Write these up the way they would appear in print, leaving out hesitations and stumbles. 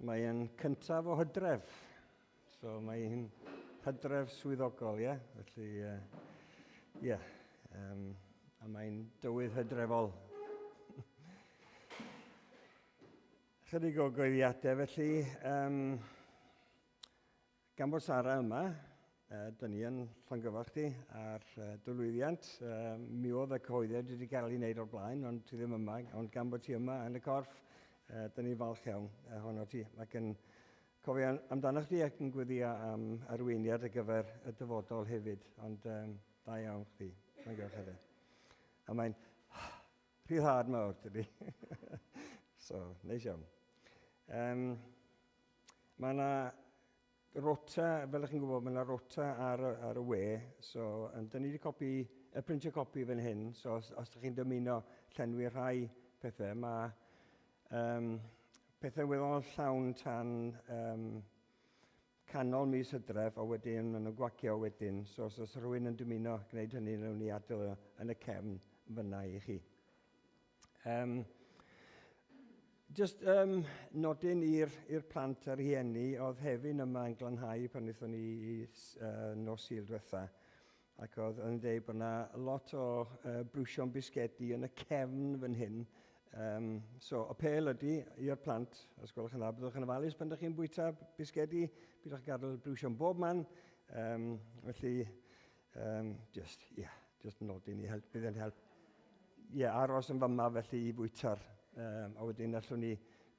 Mae'n cyntaf o hydref, so mae'n hydref swyddogol, ie? Yeah? Felly, ie, uh, yeah. um, a mae'n dywydd hydrefol. Chydig o goeddiadau, felly, um, Gan bod Sara yma, uh, dyn ni yn llongyfarch chdi ar uh, dy lwyddiant. Uh, mi oedd y cyhoeddiad wedi cael ei wneud o'r blaen, ond ti ddim yma. Ond gan bod ti yma yn y corff, uh, dyn ni'n falch iawn ohono ti. Ac yn cofio amdano chdi ac yn gweddio am arweiniad ar gyfer y dyfodol hefyd. Ond um, da iawn chdi, llongyfarchiadau. A mae'n rhyddhad mawr, dydy. So, neis iawn. Um, Mae yna rota, fel ych chi'n gwybod, mae yna rota ar, ar y we, so um, dyn ni wedi copi, y printio copi fan hyn, so os, os ydych chi'n dymuno llenwi rhai pethau, mae um, pethau weddol llawn tan um, canol mis Hydref, a wedyn maen nhw'n gwagio wedyn, so os oes rhywun yn dymuno gwneud hynny, wnawn ni adael yn y cefn fyna i chi. Um, just um, nodyn i'r plant a'r rhieni, oedd Hefin yma yn glanhau pan wnaethon ni i uh, nos Sul diwetha, ac oedd yn dweud bod yna lot o uh, brwsion bisgedi yn y cefn fan hyn. Um, so, y pel ydy i'r plant, os gwelwch yn dda, byddwch yn ofalus pan ydych chi'n bwyta bisgedi, byddwch yn gadael brwsion bob man. Um, felly, um, just, yeah, just nodyn i help, bydd yn help. Ie, yeah, aros yn fyma felly i fwyta'r, um, a wedyn allwn ni,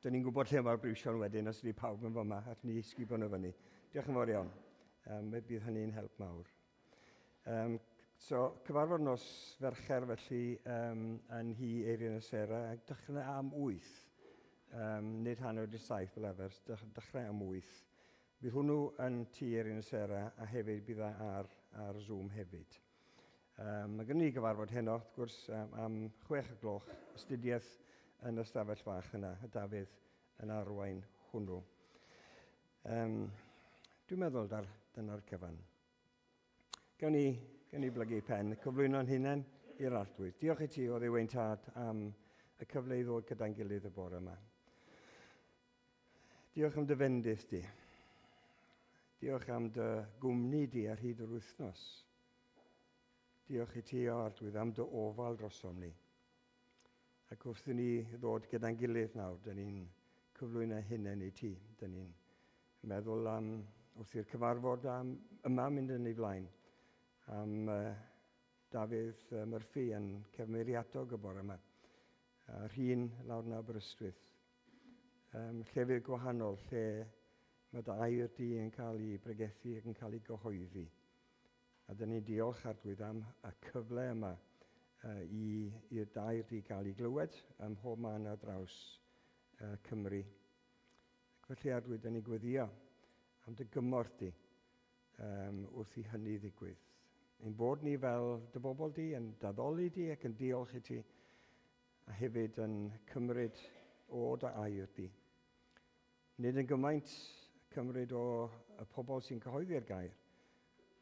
dyn ni'n gwybod lle mae'r briwsion wedyn, os ydy pawb yn fyma, allwn ni sgubo nhw fyny. Diolch yn fawr iawn. Um, bydd hynny'n help mawr. Um, so, cyfarfod nos Fercher felly um, yn hi Eirian a Sarah, ac dechrau am 8. Um, nid 6:30 fel arfer, dechrau am 8. Bydd hwnnw yn tŷ Eirian a Sarah a hefyd bydd e ar, ar Zoom hefyd. Um, mae gen i gyfarfod heno, wrth gwrs, um, am 6 o gloch, astudiaeth yn y stafell fach yna, y Dafydd yn arwain hwnnw. Um, dwi'n meddwl dar, dyna'r cyfan. Gawn ni, gawn ni blygu pen, cyflwyno'n hunain i'r Arglwydd. Diolch i ti, o Dduw ein Tad, am y cyfle i ddod gyda'n gilydd y bore yma. Diolch am dy fendith di. Diolch am dy gwmni di ar hyd yr wythnos. Diolch i ti, o Arglwydd, am dy ofal drosom ni. Ac wrth i ni ddod gyda'n gilydd nawr, dyn ni'n cyflwyno hunain i ti. Dyn ni'n meddwl am, wrth i'r cyfarfod am, yma mynd yn ei flaen, am uh, Dafydd Murphy yn cefnmeiriadog y bore yma, a Rhun lawr yn Aberystwyth. Um, llefydd gwahanol lle mae dy air di yn cael ei bregethu ac yn cael ei gyhoeddi. A dyn ni'n diolch Arglwydd am y cyfle yma uh, i, i'r dair di gael ei glywed ym mhob man ar draws uh, Cymru. Ac felly, Arglwydd, dyn ni'n gweddio am dy gymorth di um, wrth i hynny ddigwydd. Ein bod ni fel dy bobl di yn daddoli di ac yn diolch i ti, a hefyd yn cymryd o dy air di. Nid yn gymaint cymryd o y pobl sy'n cyhoeddi'r gair,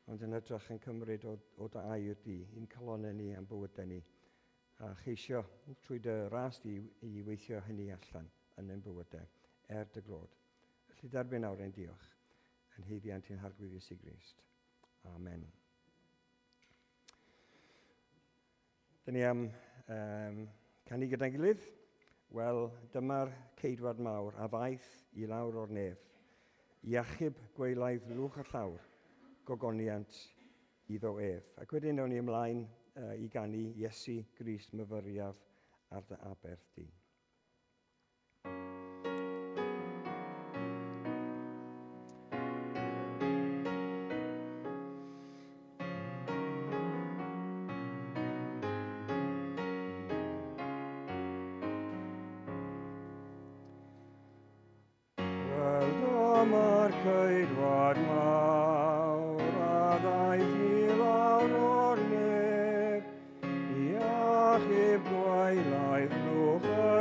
ond yn hytrach yn cymryd o, o dy air di, i'n calonau ni a'n bywydau ni, a cheisio trwy dy ras di i weithio hynny allan yn ein bywydau, er dy glod. Felly derbyn nawr ein diolch yn haeddiant i'n Harglwydd Iesu Grist. Amen. Dyn ni am um, canu gyda'n gilydd. Wel, dyma'r ceidwad mawr a ddaeth i lawr o'r nef, i achub gweilaidd lwch y llawr, gogoniant iddo ef. Ac wedyn ewn ni ymlaen uh, i ganu Iesu Grist myfyriaf ar dy aberth di. Wel dyma'r ceidwad mawr a ddaeth i lawr o'r nef i achub gwaelaidd lwch y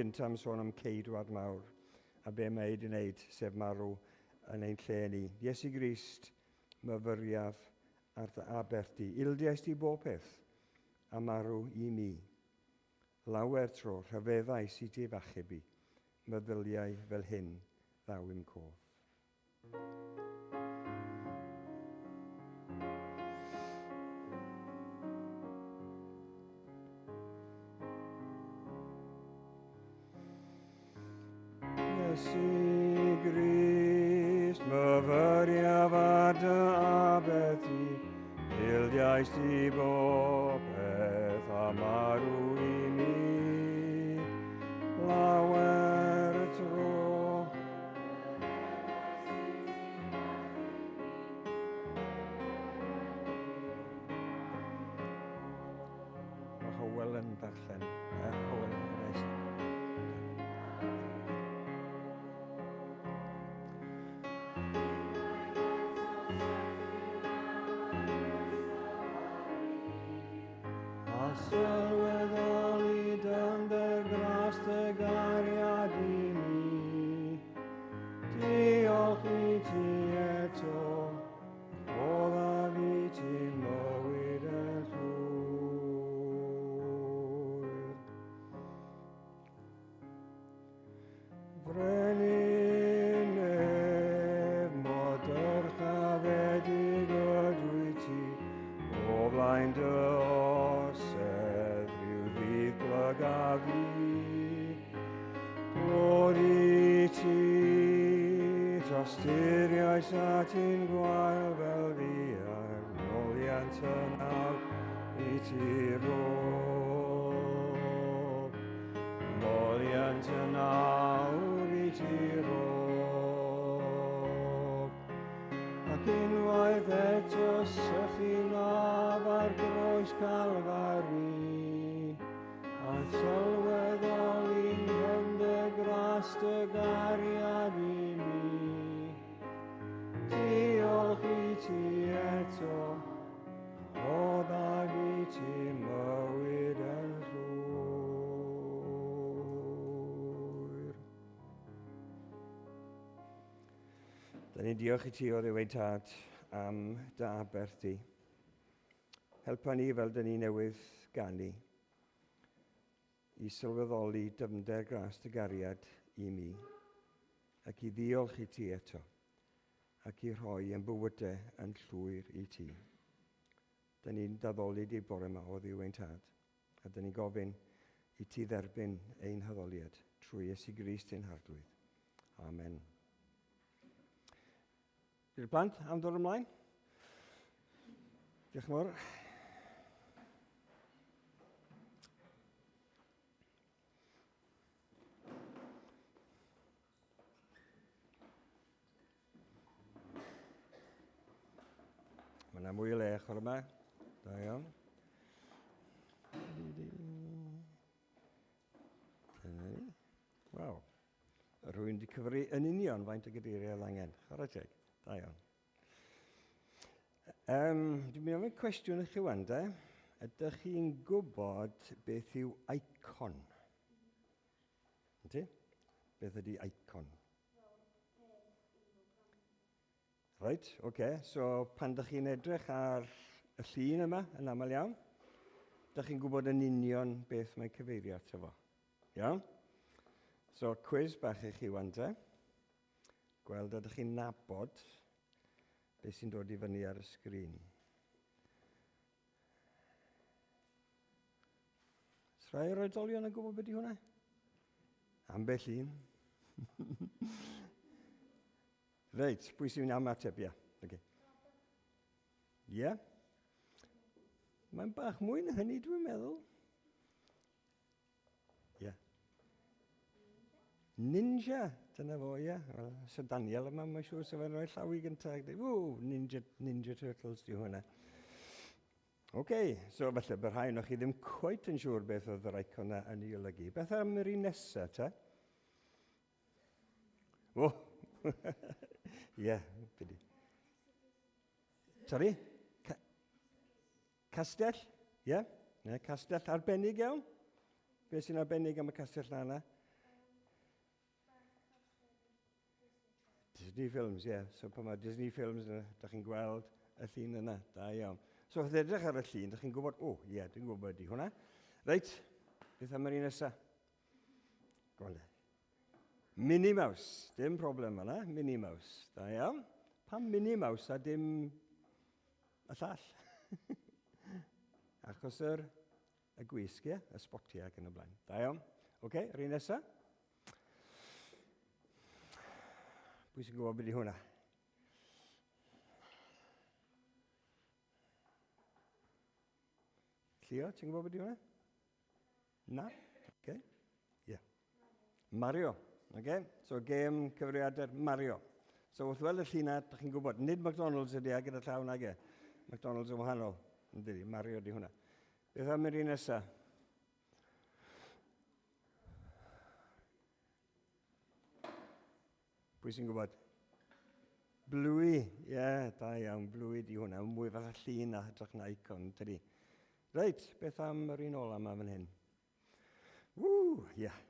gyntaf yn sôn am ceidwad mawr a be mae ei wedi wneud, sef marw yn ein lle ni. Iesu Grist, myfyriaf ar dy aberth di. Ildiais di bob peth a marw i mi. Lawer tro rhyfeddais i ti f'achub i, meddyliau fel hyn ddaw i'm cof. Iesu Grist, myfyriaf ar dy aberth di, Ildiais di bopeth a marw i mi. Lawer y tro. Mae Hywel yn darllen. Hywel yn neis. A sylweddoli dyfnder gras dy gariad i mi. Diolch i ti eto, rhoddaf i ti mywyd yn llwyr. Frenin nef, mor dyrchafedig ydw i ti, o flaen dy orsedd rhyw ddydd plygaf i. Glod i ti, tosturiais at un gwael fel fi, a'r moliant yn awr i ti rob. Moliant yn awr i ti rob. Ac unwaith eto sychu wnaf ar groes Calfari, a sylweddoli nghyfnder gras dy gariad i mi. Diolch i ti eto, rhoddaf i ti mywyd yn llwyr. Da ni'n diolch i ti o Dduw ein Tad am dy aberth di. Helpa ni fel dyn ni newydd ganu i sylweddoli dyfnder gras dy gariad i mi ac i ddiolch i ti eto ac i rhoi ein bywydau yn llwyr i ti. Dyn ni'n daddoli di bore yma o Dduw ein Tad, a dyn ni'n gofyn i ti dderbyn ein haddoliad trwy Iesu Grist ein Harglwydd. Amen. Di'r plant am ddod ymlaen? Diolch yn fawr. Mae yna mwy o le ochr yma. Da iawn. Dyna ni. Waw. Rwy'n wedi cyfri yn union faint o gadeiriau oedd angen. Chwarae teg. Da iawn. Um, dwi'n mynd i ofyn cwestiwn i chi wan, de. Ydych chi'n gwybod beth yw icon? Ydy? Beth ydy icon? Reit, oce. Okay. So, pan dych chi'n edrych ar y llun yma, yn aml iawn, dych chi'n gwybod yn union beth mae'n cyfeirio ato fo. Iawn? So, cwiz bach i chi wan te. Gweld ydych chi'n nabod beth sy'n dod i fyny ar y sgrin. Oes rhai o'r oedolion yn gwybod beth di hwnna? Ambell un. Reit, pwy sy'n am ateb, ie. Okay. Ie? Yeah. Mae'n bach mwy na hynny, dwi'n meddwl. Ie. Yeah. Ninja, dyna fo, ie. Yeah. Well, so Daniel yma, mae'n siŵr sef yn rhoi llaw i gyntaf. Ww, Ninja, Ninja Turtles di hwnna. Oce, okay, so felly bydd rhai o'ch chi ddim cweit yn siŵr beth oedd yr icon yna yn ei olygu. Beth am yr un nesaf, te? O! Ie, byddi. Sorry? Ca castell? Ie? Yeah? Yeah, castell arbennig iawn? Be sy'n arbennig am y castell na yna? Disney films, ie. Yeah. So pan mae Disney films yna, da chi'n gweld y llun yna. Da iawn. So wrth edrych ar y llun, da chi'n gwybod, o, ie, yeah, dwi'n gwybod di hwnna. Reit, beth am yr un nesaf? Go on. Minnie Mouse, dim problem yna, Minnie Mouse. Da iawn. Pam Minnie Mouse a dim y llall? Achos yr, y gwisg, ie, y spotiau ac yn y blaen. Da iawn. Oce, okay, yr un nesaf. Pwy sy'n gwybod beth i hwnna? Llio, ti'n gwybod beth i hwnna? Na? Oce. Okay. Yeah. Mario. Okay? So, gêm cyfrifiadur Mario. So, wrth weld y llun na, dych chi'n gwybod, nid McDonald's ydy a gyda llaw nag e. McDonald's yn wahanol. Yn dydi, Mario ydy hwnna. Beth am yr un nesaf? Pwy sy'n gwybod? Bluey, ie, yeah, da iawn, Bluey di hwnna, mwy fath â llun a hytrach na icon, tydi. Reit, beth am yr un ola yma fan hyn? Ww, ie. Yeah.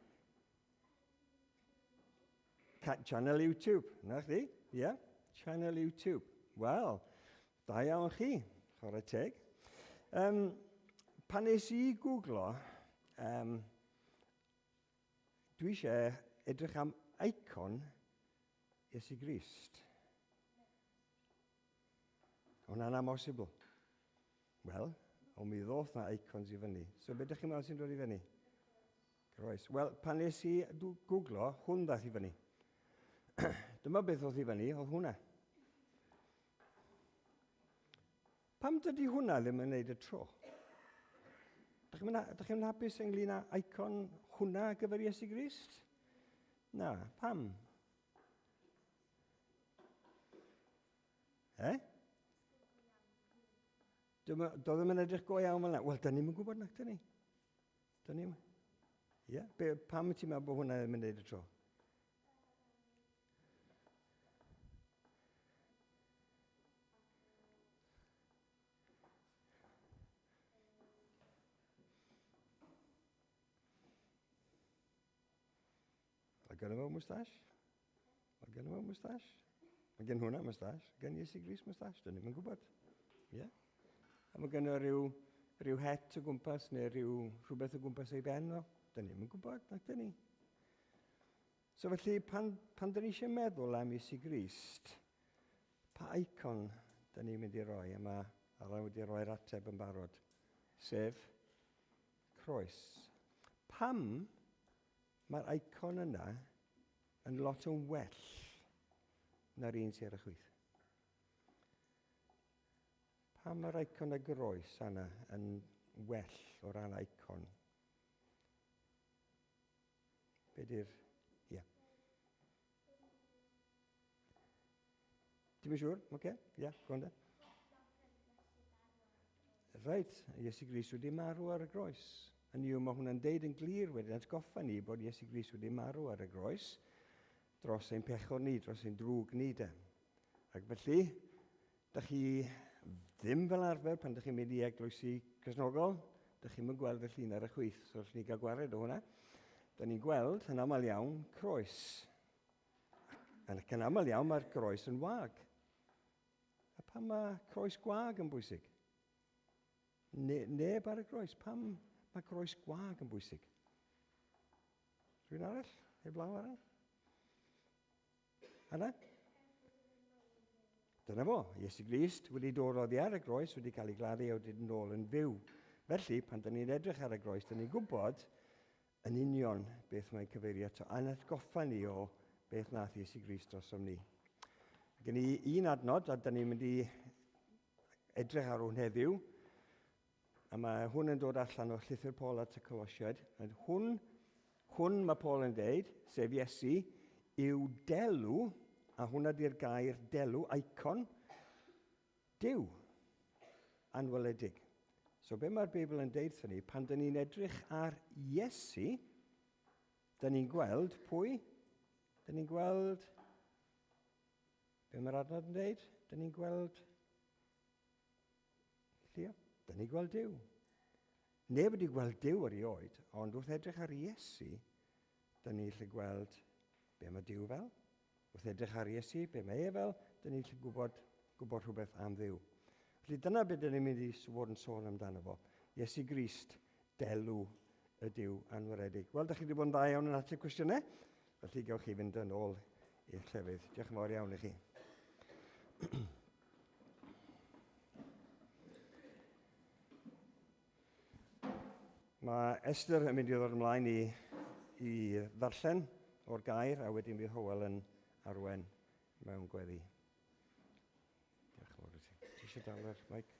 Channel YouTube, na chdi? Ie, yeah. Channel YouTube. Wel, da iawn chi, chwarae teg. Um, pan nes i googlo, um, Dwi eisiau edrych am icon Iesu Grist. Hwna'n amhosibl. Wel, ond mi ddoth na icons i fyny. So be ydych chi'n meddwl sy'n dod i fyny? Groes. Wel, pan nes i googlo, hwn ddath i fyny. Dyma beth ddoth i fyny, oedd hwnna. Pam dydy hwnna ddim yn neud y tro? Dych chi'n hapus ynglyn â icon hwnna ar gyfer Iesu Grist? Na, pam? Eh? Do ddim yn edrych go iawn fel yna. Wel, dyn ni'n gwybod nac dyn ni. Dyn ni'n... Ie? Yeah? Pam ti'n meddwl bod hwnna ddim yn neud y tro? Mae gen fo moustache? Mae gen fo moustache? Mae gen hwnna moustache. Gen Iesu Grist moustache, dyn ni'n gwybod. Ie. Yeah. A mae gen o rhyw, rhyw het o gwmpas neu rhyw rhywbeth o gwmpas ei ben o. Dyn ni'n gwybod, nac dyn ni. So felly, pan, pan dyn ni eisiau meddwl am Iesu Grist, pa icon dyn ni'n mynd i roi? A mae Alan wedi rhoi'r ateb yn barod, sef croes. Pam mae'r icon yna yn lot yn well na'r un sy'n ar y chwith? Pam mae'r icon y groes yna yn well o ran icon? Be di'r... Ie. Ti'n siŵr? Oce, okay. ie, yeah, go on de. Reit, Iesu Grist wedi marw ar y groes. Hynny yw, mae hwnna'n deud yn glir wedyn atgoffa ni bod Iesu Grist wedi marw ar y groes dros ein pechod ni, dros ein drwg ni de. Ac felly, da chi ddim fel arfer pan da chi'n mynd i eglwysi Cristnogol, da chi'n mynd gweld y llun ar y chwith, so allwn ni gael gwared o hwnna. Da ni'n gweld, yn aml iawn, croes. Ac yn aml iawn mae'r groes yn wag. A pam mae croes gwag yn bwysig? Ne, neb ar y groes. Pam mae croes gwag yn bwysig? Rhywun arall? Heblaw arall? Yna? Dyna fo, Iesu Grist wedi dod oddi ar y groes, wedi cael ei gladdu a wedi dod nôl yn fyw. Felly, pan dyn ni'n edrych ar y groes, dyn ni'n gwybod yn union beth mae'n cyfeirio ato, a'n atgoffa ni o beth nath Iesu Grist drosom ni. Gen i un adnod, a dyn ni'n mynd i edrych ar hwn heddiw, a mae hwn yn dod allan o llythyr Paul at y Colosiaid. A hwn, hwn mae Paul yn deud, sef Iesu, yw delw, a hwnna di'r gair delw, icon, Duw, anweledig. So be mae'r Beibl yn deud wrthyn ni, pan dyn ni'n edrych ar Iesu, dyn ni'n gweld pwy? Dyn ni'n gweld... Be mae'r adnod yn deud? Dyn ni'n gweld... Llio? Dyn ni'n gweld Duw. Neb wedi gweld Duw erioed, ond wrth edrych ar Iesu, dyn ni'n gallu gweld be mae Duw fel. Wrth edrych ar Iesu, be mae e fel, dyn ni'n gallu gwybod, gwybod rhywbeth am Dduw. Felly dyna beth dyn ni'n mynd i fod yn sôn amdano fo. Iesu Grist, delw y Duw anwaredig. Wel, da chi wedi bod yn dda iawn yn ateb cwestiynau, felly gewch chi fynd yn ôl i'ch llefydd. Diolch yn fawr iawn i chi. Mae Esther yn mynd i ddod ymlaen i, i ddarllen o'r gair a wedyn bydd Howell yn arwen mewn gweddi. Diolch yn fawr i ti. Ti eisiau dal yr mic?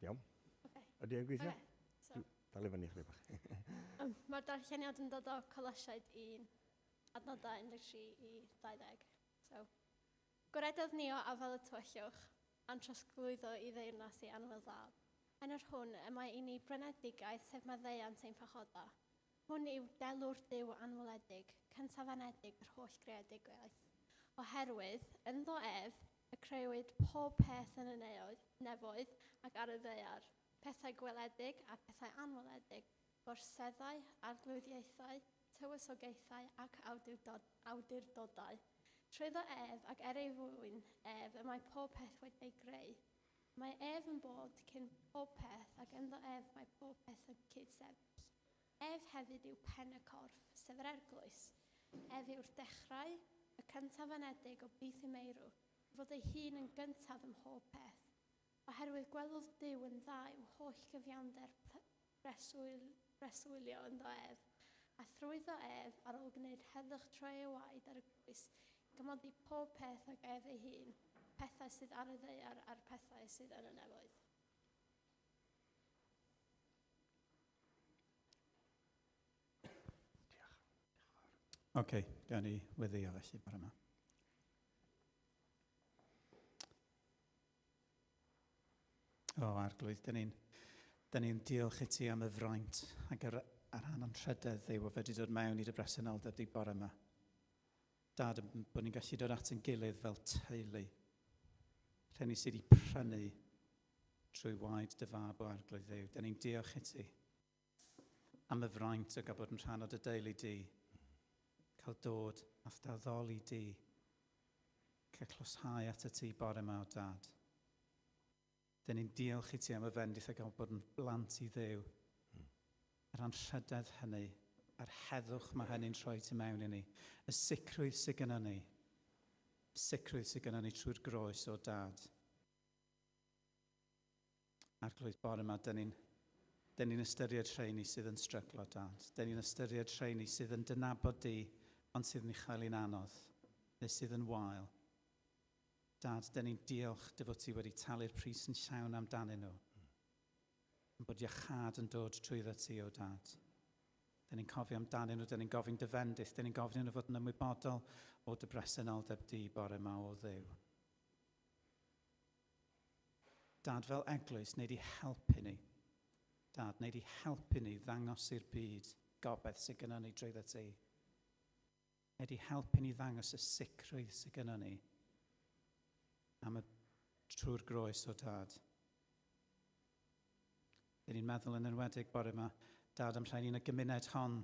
Iawn. Okay. Ydy e'n gweithio? Okay. So. Dal i fyny chdi bach. Mae'r darlleniad yn dod o Colosiaid 1, adnodau 13 i 20. So, Gwaredodd ni o afael y tywyllwch, a'n trosglwyddo i ddeyrnas ei annwyl Fab, yn yr hwn y mae i ni brynedigaeth sef maddeuant ein pechodau. Hwn yw delw'r Duw anweledig, cyntaf-anedig yr holl greadigaeth. Oherwydd, ynddo ef, y crëwyd pob peth yn y neoedd, nefoedd ac ar y ddaear, pethau gweledig a phethau anweledig, gorseddau, arglwyddiaethau, tywysogaethau ac awdurdod, awdurdodau. Trwyddo ef ac er ei fwyn ef y mae pob peth wedi ei greu. Mae ef yn bod cyn pob peth ac ynddo ef mae pob peth yn cydsefyll. Ef hefyd yw pen y corff, sef yr Erglwys. Ef yw'r dechrau, y cyntaf anedig o blith y meirw, i fod ei hun yn gyntaf ym mhob peth. Oherwydd gwelodd Duw yn dda i'w holl gyfiawnder breswyl, breswylio ynddo ef, a thrwyddo ef, ar ôl gwneud heddwch trwy ei waed ar y groes, i gymodi pob peth ag ef ei hun, pethau sydd ar y ddaear a'r pethau sydd yn y nefoedd. Diolch. Oce, okay, gawn ni weddio felly bore yma. O, Arglwydd, dyn ni'n dyn ni diolch i ti am y fraint ac ar, ar rhan anrhydedd Dduw o fedru dod mewn i dy bresenoldeb di bore yma. Dad, bod ni'n gallu dod at yn gilydd fel teulu. Rhenni sydd wedi prynu trwy waed dy fab o Arglwydd Dduw. Dyn ni'n diolch i ti am y fraint o gael bod yn rhan o dy deulu di, cael dod a'th daddoli di, cael closhau at y ti bore yma o Dad. Dyn ni'n diolch i ti am y fendith a gael bod yn blant i Dduw. Yr anrhydedd hynny, a'r heddwch mae hynny'n rhoi tu mewn i ni, y sicrwydd sydd gyda ni, sicrwydd sydd gyda ni trwy'r groes o Dad. Arglwydd, bore yma, dyn ni'n dyn ni'n ystyried rheini sydd yn stryglo, Dad. Dyn ni'n ystyried rheini sydd yn dynabod di, ond sydd yn ei chael hi'n anodd, neu sydd yn wael. Dad, dyn ni'n diolch dy fod ti wedi talu'r pris yn llawn amdanyn nhw. Yn bod iachâd yn dod trwyddo ti, o Dad. Dyn ni'n cofio amdanyn nhw, dyn ni'n gofyn dy fendith, dyn ni'n gofyn nhw fod yn ymwybodol o dy bresenoldeb di bore yma, o Dduw. Dad, fel eglwys, wneud i helpu ni. Dad, wneud i helpu ni ddangos i'r byd gobaith sydd gyda ni drwyddo ti. Wneud i helpu ni ddangos y sicrwydd sydd gyda ni am y trwy'r groes o Dad. Dyn ni'n meddwl yn enwedig bore yma, Dad, am rhai ni'n y gymuned hon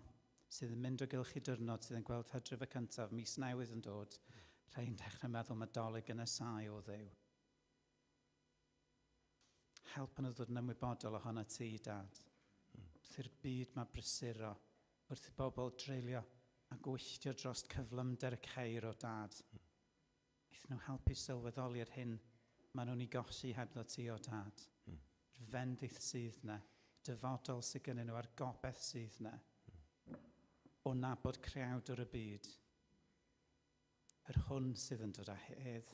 sydd yn mynd o gylch i diwrnod, sydd yn gweld hydref y cyntaf, mis newydd yn dod, rhai'n dechrau meddwl mae dolyg yn nesau o Dduw. Helpa nhw ddod yn ymwybodol ohono ti, Dad. Wrth i'r byd mae brysuro, wrth i bobl dreulio a gwylltio dros cyflymder y ceir o Dad. Wnaeth nhw helpu sylweddoli yr hyn maen nhw'n ei golli hebddo ti o Dad. Yr fendith sydd 'na, dyfodol sydd gynnyn nhw a'r gobaith sydd 'na o nabod creawdwr y byd. Yr hwn sydd yn dod â hedd,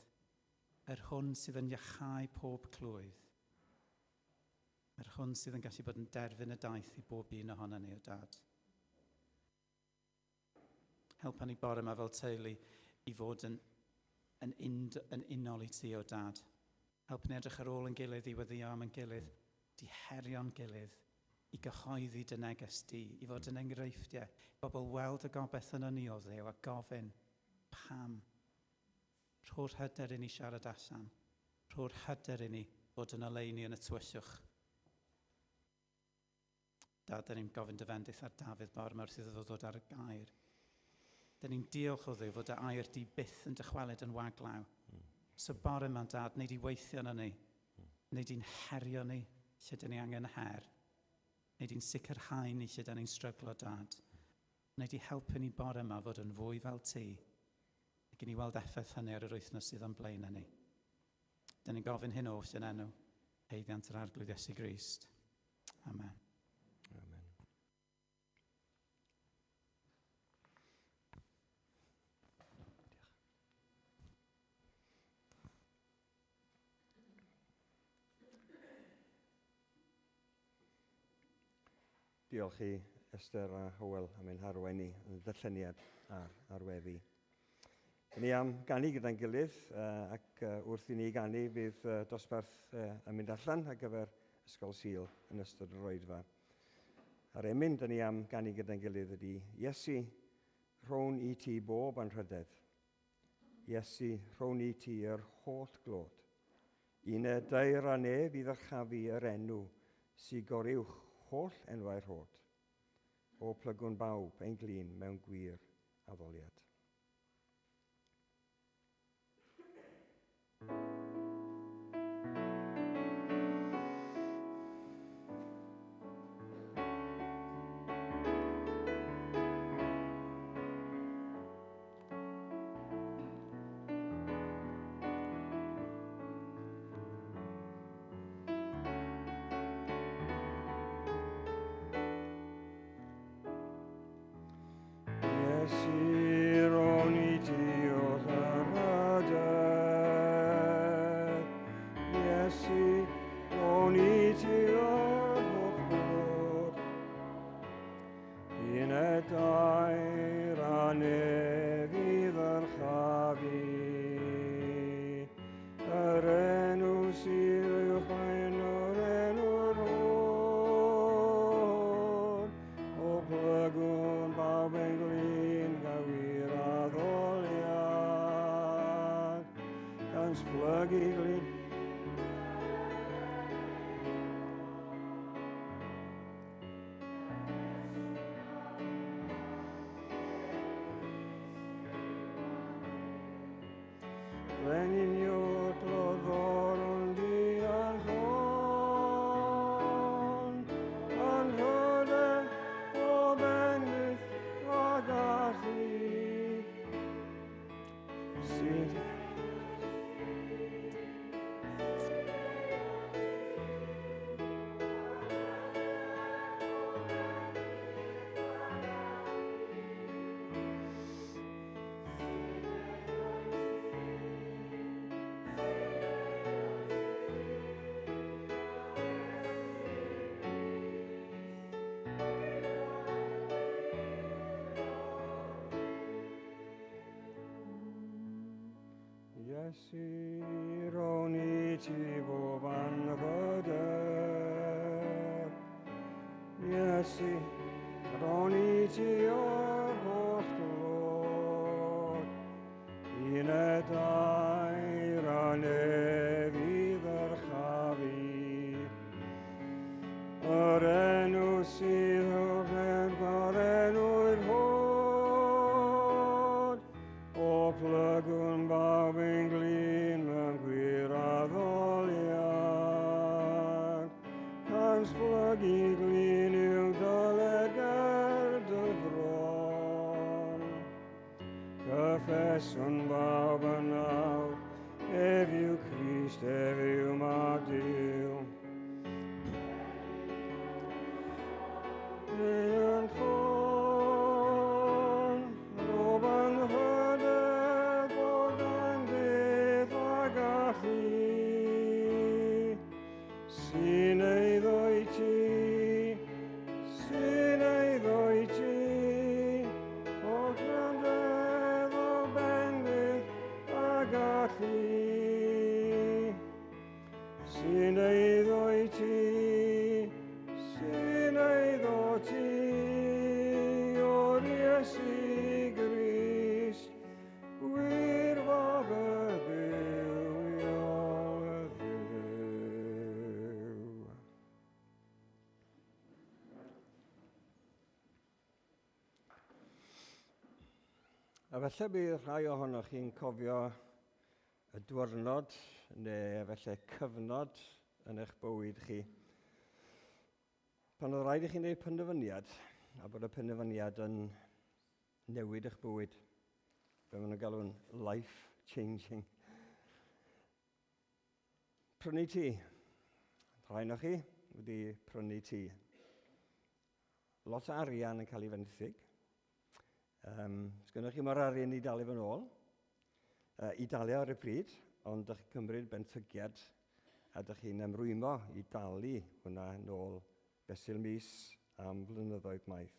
yr hwn sydd yn iachau pob clwydd, yr hwn sydd yn gallu bod yn derfyn y daith i bob un ohono ni, o Dad. Helpa ni bore yma fel teulu i fod yn, yn, und, yn unol i ti, o Dad. Helpa ni edrych ar ôl yn gilydd, i weddio am yn gilydd, di herio'n gilydd, i gyhoeddi dy neges di, i fod yn enghreifftiau, i bobl weld y gobaith yno ni o Dduw a gofyn, pam? Rho'r hyder i ni siarad allan. Rho'r hyder i ni fod yn oleuni yn y tywyllwch. Dad, da ni'n gofyn dy fendith ar Dafydd bore yma wrth iddo fo ddod ar y gair. Da ni'n diolch o Dduw fod dy air di byth yn dychwelyd yn waglaw. So bore yma, Dad, wnei di weithio ynon ni. Wnei di'n herio ni lle dyn ni angen her. Wnei di'n sicrhau ni lle dyn ni'n stryglo, Dad. Wnei di helpu ni bore yma fod yn fwy fel ti. Ac i ni weld effaith hynny ar yr wythnos sydd o'n blaen ni. Dyn ni'n gofyn hyn oll yn enw haeddiant yr Arglwydd Iesu Grist. Amen. Amen. Diolch i Esther a Hywel am ein harwain ni yn y ddarlleniad a'r weddi. Ni am ganu gyda'n gilydd ac wrth i ni ganu fydd dosbarth yn mynd allan ar gyfer Ysgol Sul yn ystod yr oedfa. A'r emyn dyn ni am ganu gyda'n gilydd ydy Iesu, rhown i ti bob anrhydedd. Iesu, rhown i ti yr holl glod. Un y dair a nef i ddyrchafu yr enw sy goruwch holl enwau'r rhod. O plygwn bawb ein glin mewn gwir addoliad. Iesu, rown i ti oll anrhydedd. Iesu, rown i ti yr holl glod. Un y dair a nef i ddyrchafu. Yr enw sydd uwchben yr enw'r holl. O plygwn bawb ein glin gywir addoliad. Gan splygu glin. Brenin yw'r clodforwn di anrhon, anrhydedd o bendith a gallu. Sydd Iesu, rown i ti bob anrhydedd. Iesu, rown i ti yr holl glod. Un y dair a nef i ddyrchafu. Yr enw sydd uwchben yr enw'r holl. O plygwn bawb ein glin mewn gwir addoliad. Gan splygu glin yw dyled ger dy fron. Cyffeswn bawb yn awr, ef yw Crist, ef yw Mab Duw. Yn ffôn, rob anrhydedd bod bendith a gallu, sy'n eiddo i ti, sy'n eiddo i ti, o anrhydedd o bendith a gallu, sy'n eiddo i ti, sy'n eiddo ti, o'r Iesu Grist, gwir fab y Dduwiol Dduw. A falle bydd rhai ohonoch chi'n cofio y diwrnod neu falle cyfnod yn eich bywyd chi pan oedd rhaid i chi wneud penderfyniad a bod y penderfyniad yn newid eich bywyd. Fe maen nhw'n galw'n life changing. Prynu tŷ. Rhai o'ch chi wedi prynu tŷ. Lot o arian yn cael ei fenthyg. Sgynnoch chi mor arian i dalu fo'n ôl, i dalu ar y pryd, ond dych chi'n cymryd benthygiad a dych chi'n ymrwymo i dalu hwnna nôl fesul mis am flynyddoedd maith.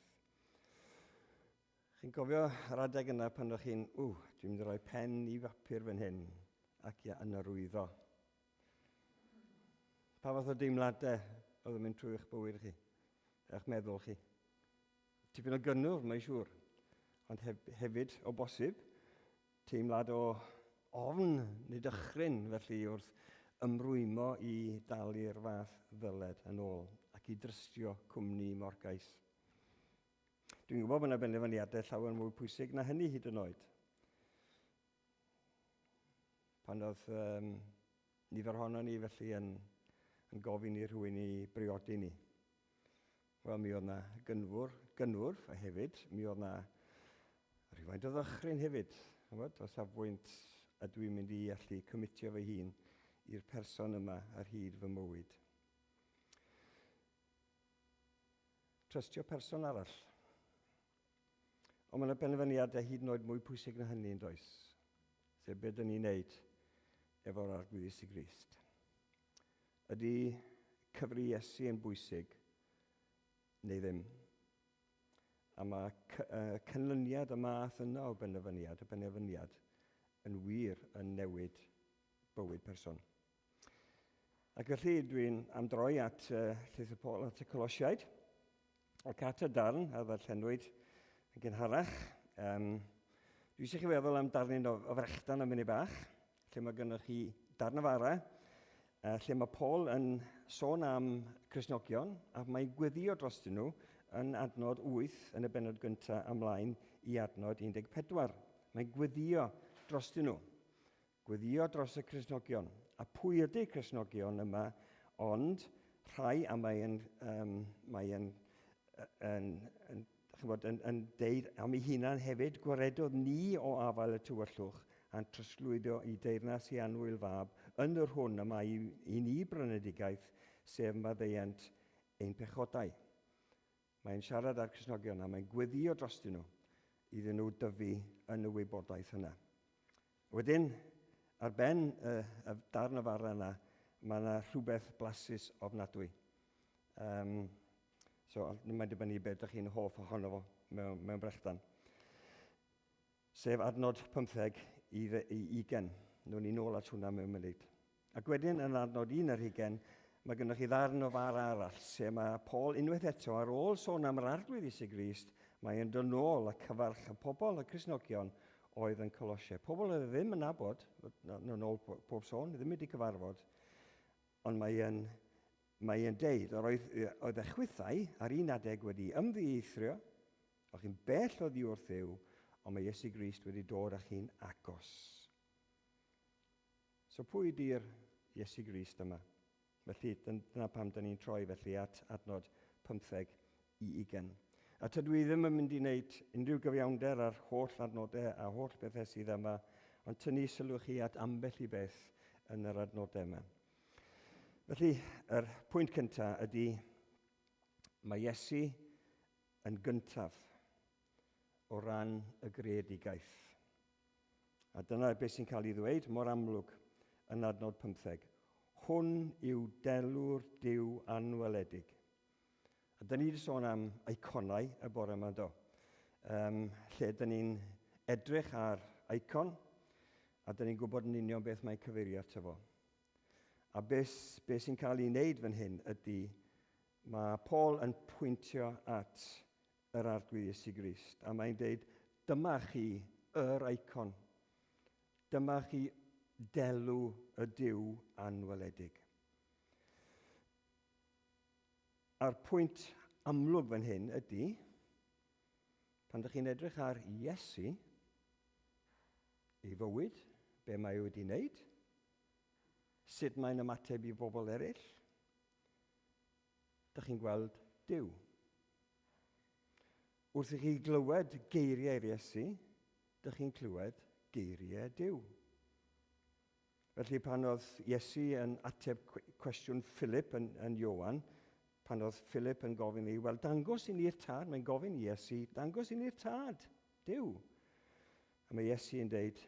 Chi'n cofio yr adeg yna pan o'ch chi'n, ww, dwi'n mynd i roi pen i bapur fan hyn ac i yn arwyddo. Pa fath o deimladau oedd yn mynd trwy eich bywyd chi, eich meddwl chi? Tipyn o gynnwrf, mae'n siŵr, ond hef hefyd, o bosib, teimlad o ofn neu dychryn felly wrth ymrwymo i dalu'r fath ddyled yn ôl ac i drystio cwmni morgais. Dwi'n gwybod bod yna benderfyniadau llawer mwy pwysig na hynny hyd yn oed. Pan oedd nifer ohono ni felly yn, yn gofyn i rhywun i briodi ni. Wel, mi oedd 'na gynfwr, gynnwrf, a hefyd mi oedd 'na rhywfaint o ddychryn hefyd, chymod, o safbwynt a dwi'n mynd i allu cymitio fy hun i'r person yma ar hyd fy mywyd. Trystio person arall. Ond mae yna benderfyniadau hyd yn oed mwy pwysig na hynny yn does? Sef beth dyn ni'n neud efo'r Arglwydd Iesu Grist. Ydy cyfri Iesu yn bwysig neu ddim? A mae canlyniad y math yna o benderfyniad, y benderfyniad, yn wir yn newid bywyd person. Ac felly dwi'n am droi at Llythyr Paul at y Colosiaid ac at y darn a ddarllenwyd yn gynharach. Dwi eisiau chi feddwl am darnyn o frechdan am munud bach, lle mae gennych chi darn o fara, lle mae Paul yn sôn am Cristnogion, a mae'n gweddio drostyn nhw yn adnod 8 yn y bennod gyntaf ymlaen i adnod 14. Mae'n gweddio drostyn nhw. Gweddio dros y Cristnogion. A pwy ydy Cristnogion yma? Ond rhai, a mae'n um, mae yn, yn, yn, chymod, yn, yn deud am ei hunan hefyd, gwaredodd ni o afael y tywyllwch a'n trosglwyddo i deyrnas i annwyl fab, yn yr hwn y mae i ni brynedigaeth, sef maddeuant ein pechodau. Mae'n siarad â'r Cristnogion a mae'n gweddio drostyn nhw iddyn nhw dyfu yn y wybodaeth yna. Wedyn, ar ben y, y darn o fara yna, mae yna rhywbeth blasus ofnadwy. So, mae'n dibynnu beth ydych chi'n hoff ohono fo mewn, mewn brechdan. Sef adnod 15 i, i 20. Nw'n ni nôl at hwnna mewn munud. Ac wedyn yn adnod 1 ar hugen, mae gennych chi ddarn o fara arall, lle mae Paul unwaith eto, ar ôl sôn am yr Arglwydd Iesu Grist, mae yn dod nôl a cyfarch y pobl, y Cristnogion, oedd yn Colosiau. Pobl oedd ddim yn nabod, yn ôl pob sôn, ddim wedi cyfarfod, ond mae yn, mae yn deud, yr oedd, oedd y chwithau ar un adeg wedi ymddieithrio, o'ch chi'n bell oddi wrth Dduw, ond mae Iesu Grist wedi dod â chi'n agos. So pwy ydy'r Iesu Grist yma? Felly, dyna pam dyn ni'n troi felly at adnod 15 i 20. A tydw i ddim yn mynd i wneud unrhyw gyfiawnder ar holl adnodau a holl bethau sydd yma, ond tynnu sylw chi at ambell i beth yn yr adnodau yma. Felly, yr pwynt cyntaf ydy, mae Iesu yn gyntaf o ran y greadigaeth. A dyna beth sy'n cael ei ddweud mor amlwg yn adnod 15. Hwn yw delw'r Duw anweledig. A dyn ni wedi sôn am eiconau y bore yma, do. Lle dyn ni'n edrych ar icon, a dyn ni'n gwybod yn union beth mae'n cyfeirio ato fo. A beth, beth sy'n cael ei wneud fan hyn ydy, mae Paul yn pwyntio at yr Arglwydd Iesu Grist, a mae'n deud, dyma chi yr icon. Dyma chi delw y Duw anweledig. A'r pwynt amlwg fan hyn ydy, pan ydych chi'n edrych ar Iesu, ei fywyd, be mae wedi wneud, sut mae'n ymateb i bobl eraill, dych chi'n gweld Duw. Wrth i chi glywed geiriau'r Iesu, dych chi'n clywed geiriau Duw. Felly pan oedd Iesu yn ateb cwestiwn Philip yn, yn Ioan, pan oedd Philip yn gofyn i, wel, dangos i ni'r tad, mae'n gofyn i Iesu, dangos i ni'r tad, Duw. A mae Iesu yn deud,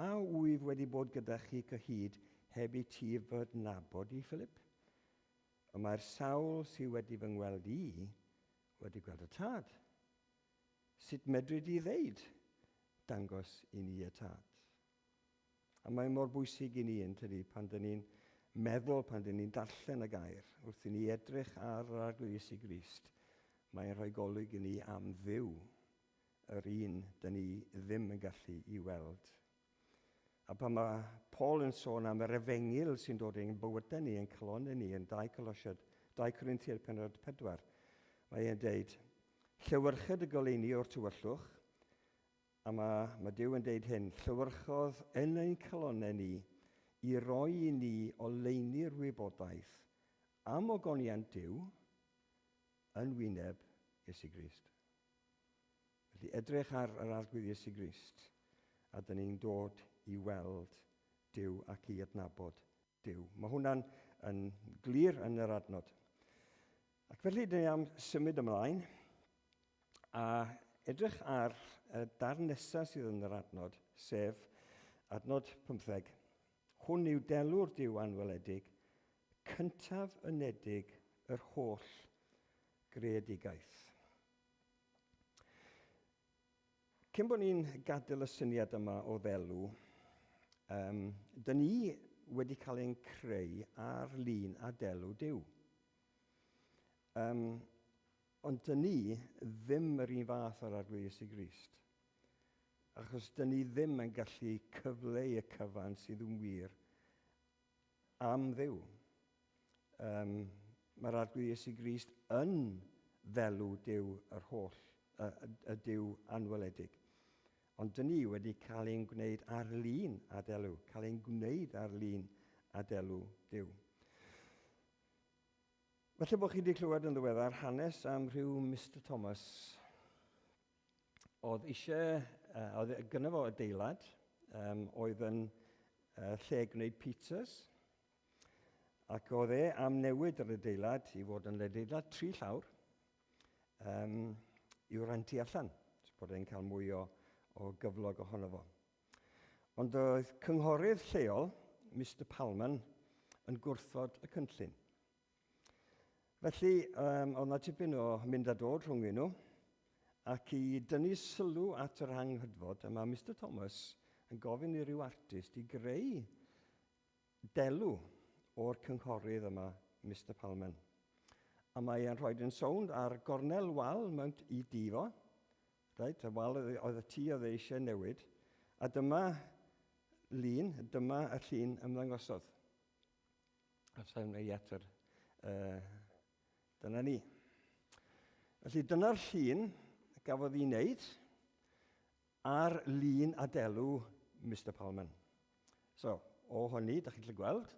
a wyf wedi bod gyda chi cyhyd heb i ti fy nabod i, Philip? Y mae'r sawl sydd wedi fy ngweld i wedi gweld y tad. Sut medri di ddeud, dangos i ni y tad? A mae mor bwysig i ni, yn tydi, pan dyn ni'n meddwl, pan dyn ni'n darllen y gair, wrth i ni edrych ar yr Arglwydd Iesu Grist, mae'n rhoi golwg i ni am Dduw, yr un dyn ni ddim yn gallu i weld. A pan mae Paul yn sôn am yr efengyl sy'n dod ein bywydau ni, yn calonau ni, yn 2 Colosiad, 2 Corinthiad penod 4, mae e'n deud, llewyrched y goleuni o'r tywyllwch, a mae, mae Duw yn deud hyn, llewyrchodd yn ein calonau ni i roi i ni oleuni'r wybodaeth am ogoniant Duw yn wyneb Iesu Grist. Felly edrych ar yr Arglwydd Iesu Grist, a dyn ni'n dod i weld Duw ac i adnabod Duw. Mae hwnna'n yn glir yn yr adnod. Ac felly dyn ni am symud ymlaen a edrych ar y darn nesaf sydd yn yr adnod, sef adnod 15. Hwn yw delw'r Duw anweledig, cyntaf ynedig yr holl greadigaeth. Cyn bod ni'n gadael y syniad yma o ddelw, um, dyn ni wedi cael ein creu ar lun a delw Duw. Um, ond dyn ni ddim yr un fath ar Arglwydd Iesu Grist. Achos dyn ni ddim yn gallu cyfleu y cyfan sydd yn wir am Dduw. Um, mae'r Arglwydd Iesu Grist yn ddelw Duw yr holl, y, y Duw anweledig. Ond dyn ni wedi cael ein gwneud ar lun a delw, cael ein gwneud ar lun a delw Duw. Falle bod chi wedi clywed yn ddiweddar hanes am rhyw Mr Thomas oedd eisiau, uh, oedd gynno fo adeilad, um, oedd yn uh, lle gwneud pizzas, ac oedd e am newid yr adeilad i fod yn adeilad tri llawr um, i'w rantu allan, so bod e'n cael mwy o, o gyflog ohono fo. Ond oedd cynghorydd lleol, Mr Palman, yn gwrthod y cynllun. Felly, um, oedd na tipyn o mynd a dod rhwng nhw, ac i dynnu sylw at yr anghydfod, a mae Mr Thomas yn gofyn i ryw artist i greu delw o'r cynghorydd yma, Mr Palman. A mae e'n rhoi yn sownd ar gornel wal mewn i dŷ fo, reit, y wal oedd y tŷ oedd e eisiau newid, a dyma lun, dyma y llun ymddangosodd. A sa'n ei at yr... Uh, dyna ni. Felly dyna'r llun gafodd ei wneud ar lun a delw Mr Palman. So, o hynny, da chi'n gallu gweld,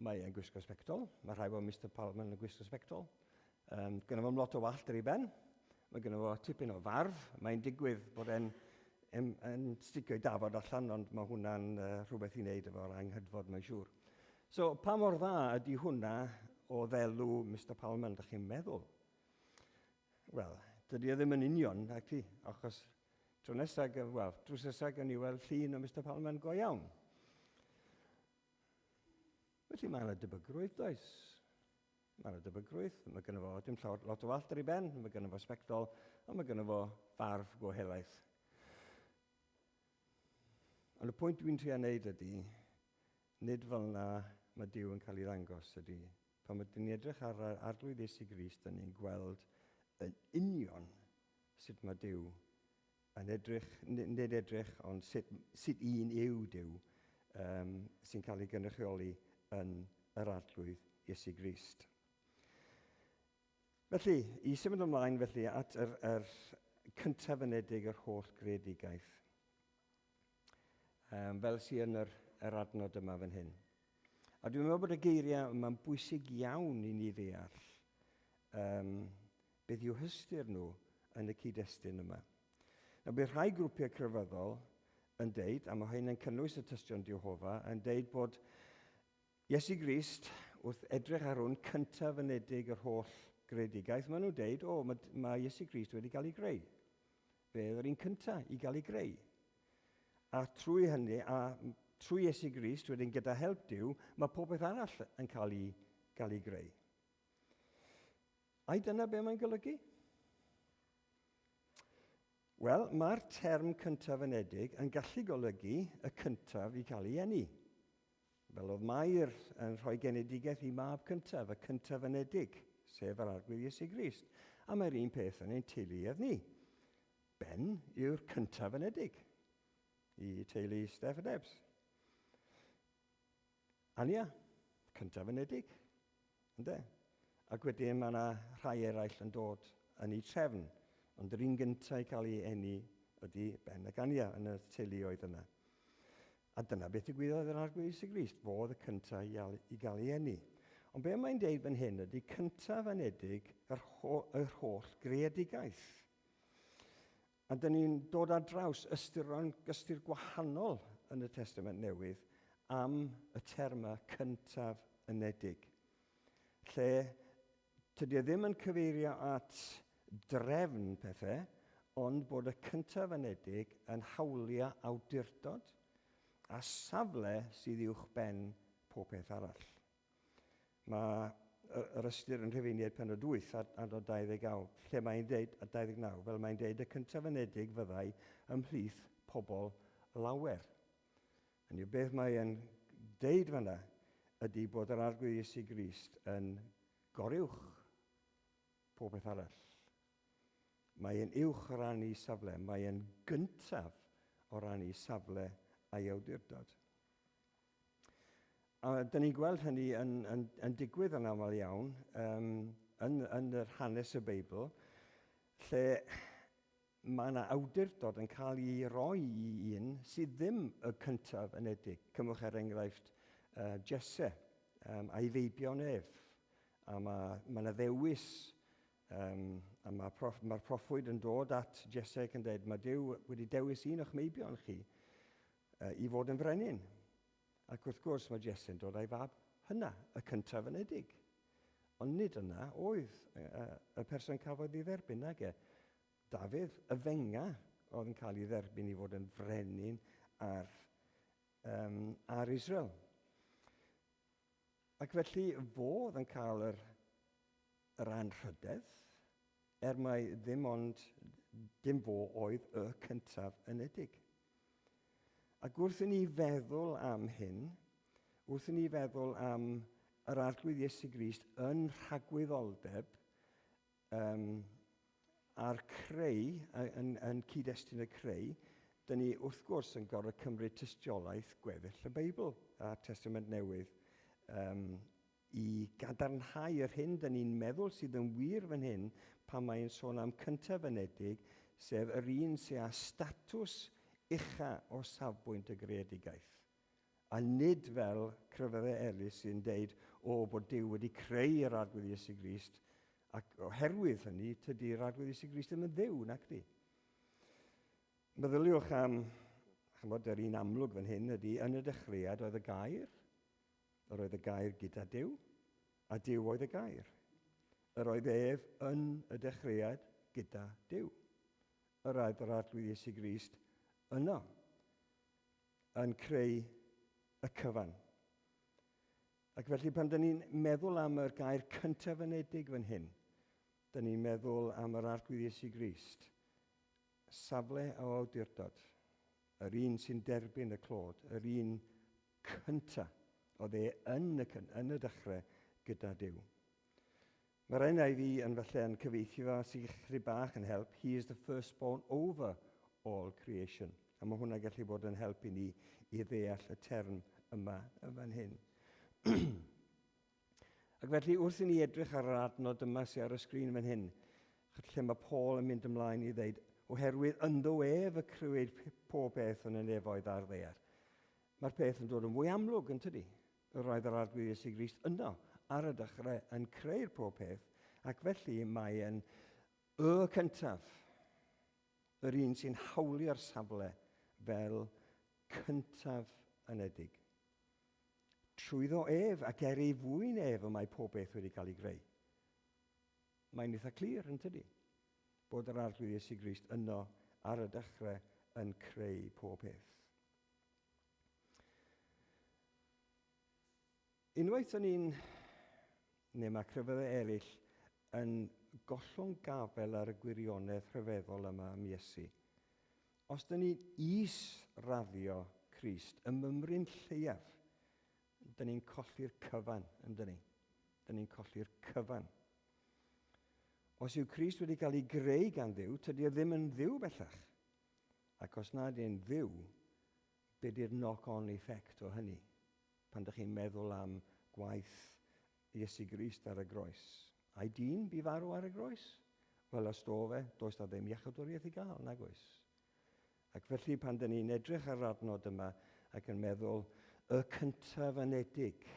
mae e'n gwisgo sbectol. Mae rhai bod Mr Palman yn gwisgo sbectol. Um, gyda fo'm lot o wallt ar ei ben. Mae gyda fo tipyn o farf. Mae'n digwydd bod e'n yn, yn sticio i dafod allan, ond mae hwnna'n uh, rhywbeth i wneud efo'r anghydfod, mae'n siŵr. So, pa mor dda ydy hwnna o ddelw Mr Palman, ydych chi'n meddwl? Wel, dydy e ddim yn union, ac ti, achos tro nesaf, wel, drws nesaf gawn ni weld llun o Mr Palman go iawn. Felly mae yna debygrwydd, does? Mae yna debygrwydd, mae gynno fo dim llawer, lot o wallt ar ei ben, mae gynno fo sbectol, a mae gynno fo farf go helaeth. Ond y pwynt dwi'n trio wneud ydy, nid fel yna mae Duw yn cael ei ddangos ydy. Pan ydyn ni'n edrych ar yr Arglwydd Iesu Grist, dyn ni'n gweld yn union sut mae Duw yn edrych, nid edrych, ond sut, sut un yw Duw um, sy'n cael ei gynrychioli yn yr Arglwydd Iesu Grist. Felly, i symud ymlaen felly at yr, yr cyntaf ynedig yr holl greadigaeth. Um, fel sy'n yn yr adnod yma fan hyn. A dwi'n meddwl bod y geiriau yma'n bwysig iawn i ni ddeall beth yw hystyr nhw yn y cyd-destun yma. Nawr, bydd rhai grwpiau crefyddol yn deud, a mae hyn yn cynnwys y Tystion Jehofa, yn deud bod Iesu Grist, wrth edrych ar hwn, cyntaf anedig yr holl greadigaeth, maen nhw'n deud, o, mae Iesu Grist wedi cael ei greu. Fe oedd yr un cyntaf i gael ei greu. A trwy hynny, a trwy Iesu Grist, wedyn gyda help Duw, mae popeth arall yn cael ei greu. Ai dyna be mae'n golygu? Wel, mae'r term cyntaf anedig yn gallu golygu y cyntaf i cael ei eni. Fel oedd Mair yn rhoi genedigaeth i mab cyntaf, y cyntaf anedig, sef yr Arglwydd Iesu Grist. A mae'r un peth yn ein teuluoedd ni. Ben yw'r cyntaf anedig i teulu Steph a Debs. Ania, cyntaf anedig. Ynde? Ac wedyn mae yna rhai eraill yn dod yn ei trefn. Ond yr un gyntaf i cael ei eni ydy Ben ac Ania yn y teuluoedd yna. A dyna beth ddigwyddodd yr Arglwydd Iesu Grist, fo oedd y cyntaf i gael ei eni. Ond be mae'n deud fan hyn ydy cyntaf anedig yr holl greadigaeth. A dyn ni'n dod ar draws ystyron, ystyr gwahanol yn y Testament Newydd am y terma cyntaf anedig. Lle tydi e ddim yn cyfeirio at drefn pethau, ond bod y cyntaf anedig yn hawlio awdurdod a safle sydd uwch ben pob peth arall. Mae yr ystyr yn Rhufeiniaid penod 8 adnod 29, lle mae'n deud, a 29, fel mae'n deud, y cyntaf anedig fyddai ymhlith pobl lawer. Hynny yw, beth mae'n deud fanna ydy bod yr Arglwydd Iesu Grist yn goruwch pob peth arall. Mae'n uwch o ran ei safle, mae'n gyntaf o ran ei safle a'i awdurdod. A dyn ni'n gweld hynny yn digwydd yn aml iawn yn yr hanes y Beibl, lle mae yna awdurdod yn cael ei roi i un sydd ddim y cyntaf anedig. Cymwch er enghraifft Jesse a'i feibion ef. A mae yna ddewis, a mae'r proffwyd yn dod at Jesse ac yn dweud, "Mae Duw wedi dewis un o'ch meibion chi i fod yn frenin." Ac wrth gwrs mae Jesse'n dod â'i fab hyna, y cyntaf anedig. Ond nid yna oedd y person cafodd ei dderbyn, nage. Dafydd, y fenga, oedd yn cael ei dderbyn i fod yn frenin ar Israel. Ac felly fo oedd yn cael yr anrhydedd, er mai ddim ond dim fo oedd y cyntaf anedig. Ac wrth i ni feddwl am hyn, wrth i ni feddwl am yr Arglwydd Iesu Grist yn rhagwyddoldeb a'r creu, yn cyd-destun y creu, dyn ni wrth gwrs yn gorfod cymryd tystiolaeth gweddill y Beibl a'r Testament Newydd i gadarnhau yr hyn dyn ni'n meddwl sydd yn wir fan hyn pan mae'n sôn am cyntaf anedig, sef yr un sydd â statws ucha o safbwynt y greadigaeth. A nid fel crefyddau eraill sy'n deud, o, bod Duw wedi creu yr Arglwydd Iesu Grist, ac oherwydd hynny, tydi'r Arglwydd Iesu Grist ddim yn Dduw, nac di. Meddyliwch am, chymod, yr un amlwg fan hyn ydy, yn y dechreuad oedd y gair, yr oedd y gair gyda Duw, a Duw oedd y gair. Yr oedd ef yn y dechreuad gyda Duw. Yr oedd yr Arglwydd Iesu Grist yno, yn creu y cyfan. Ac felly pan dyn ni'n meddwl am yr gair cyntaf anedig fan hyn, dyn ni'n meddwl am yr Arglwydd Iesu Grist, safle o awdurdod, yr un sy'n derbyn y clod, yr un cyntaf oedd e yn y dechrau gyda Duw. Mae'r NIV yn falle yn cyfieithu fo sy'n chydig bach yn help. "He is the firstborn over all creation." A mae hwnna gallu bod yn help i ni i ddeall y term yma yn fan hyn. Ac felly wrth i ni edrych ar yr adnod yma sydd ar y sgrin fan hyn, lle mae Paul yn mynd ymlaen i ddeud, "Oherwydd ynddo ef y crëwyd pob beth yn y nefoedd a'r ddaear." Mae'r peth yn dod yn fwy amlwg, yn tydi? Roedd yr Arglwydd Iesu Grist yno ar y dechrau yn creu'r pob peth, ac felly mae e'n y cyntaf, yr un sy'n hawlio'r safle fel cyntaf anedig. Trwyddo ef ac er ei fwyn ef y mae pob beth wedi cael ei greu. Mae'n eitha clir, yn tydi? Bod yr Arglwydd Iesu Grist yno ar y dechrau yn creu pob peth. Unwaith o'n i'n, neu mae crefyddau eraill, yn gollwng gafel ar y gwirionedd rhyfeddol yma am Iesu. Os dyn ni'n is-raddio Crist, y mymryn lleiaf, dyn ni'n colli'r cyfan, yn dyn ni? Dyn ni'n colli'r cyfan. Os yw Crist wedi cael ei greu gan Dduw, tydi o ddim yn Dduw bellach. Ac os nad yw'n Dduw, be di'r knock-on effect o hynny? Pan dych chi'n meddwl am gwaith Iesu Grist ar y groes. Ai dyn bu farw ar y groes? Wel, os do fe, does na ddim iachawdwriaeth i gael, nag oes. Ac felly pan dyn ni'n edrych ar yr adnod yma ac yn meddwl y cyntaf anedig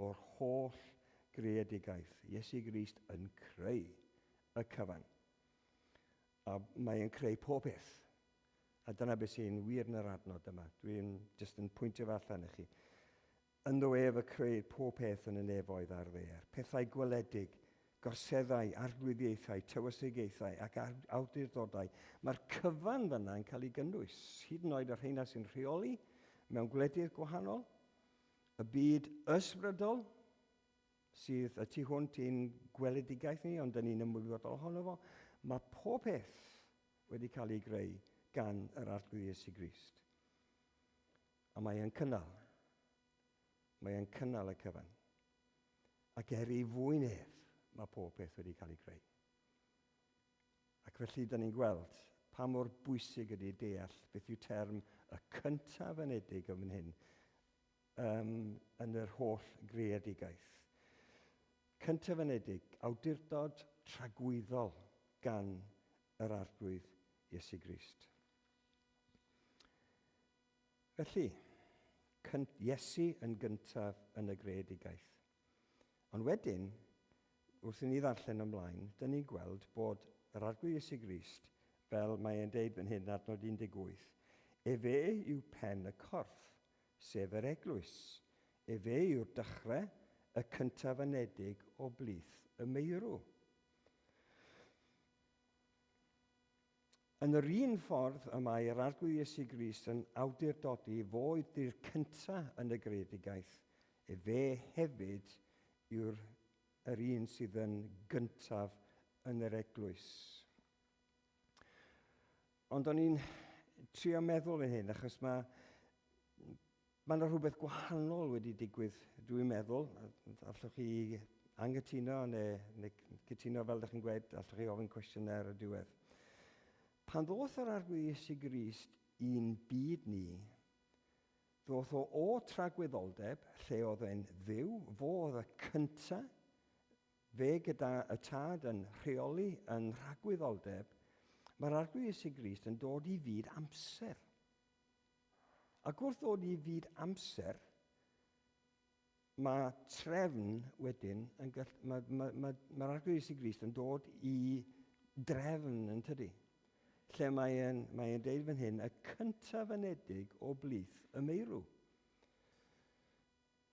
o'r holl greadigaeth, Iesu Grist yn creu y cyfan. A mae e'n creu pob peth. A dyna beth sy'n wir yn yr adnod yma. Dwi'n jyst yn pwyntio fe allan i chi. Ynddo ef y crëir pob peth yn y nefoedd a'r ddaear, pethau gweledig, gorseddau, arglwyddiaethau, tywysogaethau ac awdurdodau. Mae'r cyfan fyna yn cael ei gynnwys, hyd yn oed y rheina sy'n rheoli mewn gwledydd gwahanol, y byd ysbrydol, sydd y tu hwnt i'n gweledigaeth ni, ond dyn ni'n ymwybodol ohono fo. Mae pob peth wedi cael ei greu gan yr Arglwydd Iesu Grist. A mae e'n cynnal. Mae e'n cynnal y cyfan. Ac er ei fwyn ef, mae pob peth wedi cael ei greu. Ac felly, da ni'n gweld pa mor bwysig ydy deall beth yw term y cyntaf anedig yn fan hyn um, yn yr holl greadigaeth. Cyntaf anedig, awdurdod tragwyddol gan yr Arglwydd Iesu Grist. Felly, Iesu yn gyntaf yn y greadigaeth. Ond wedyn, wrth i ni ddarllen ymlaen, dyn ni'n gweld bod yr Arglwydd Iesu Grist, fel mae e'n deud fan hyn, adnod 18, efe yw pen y corff, sef yr eglwys. Efe yw'r dechrau, y cyntaf anedig o blith y meirw. Yn yr un ffordd y mae yr Arglwydd Iesu Grist yn awdurdodi fo ydy'r cyntaf yn y greadigaeth, efe hefyd yw'r yr un sydd yn gyntaf yn yr eglwys. Ond o'n i'n trio meddwl yn hyn, achos mae Mae yna rhywbeth gwahanol wedi digwydd, dwi'n meddwl. Allwch chi anghytuno neu, neu cytuno fel ydych chi'n gweud, allwch chi ofyn cwestiynau ar y diwedd. Pan ddoth yr Arglwydd Iesu Grist i'n byd ni, ddoth o o tragwyddoldeb, lle oedd e'n ddiw, fo oedd y cynta, fe gyda y tad yn rheoli yn rhagwyddoldeb, mae'r Arglwydd Iesu Grist yn dod i fyd amser. Ac wrth ddod i fyd amser, mae trefn wedyn, yn gall, mae, mae, mae, mae'r Arglwydd Iesu Grist yn dod i drefn yn tydi. Lle mae'n mae e'n deud fan hyn, y cyntaf anedig o blith y meirw.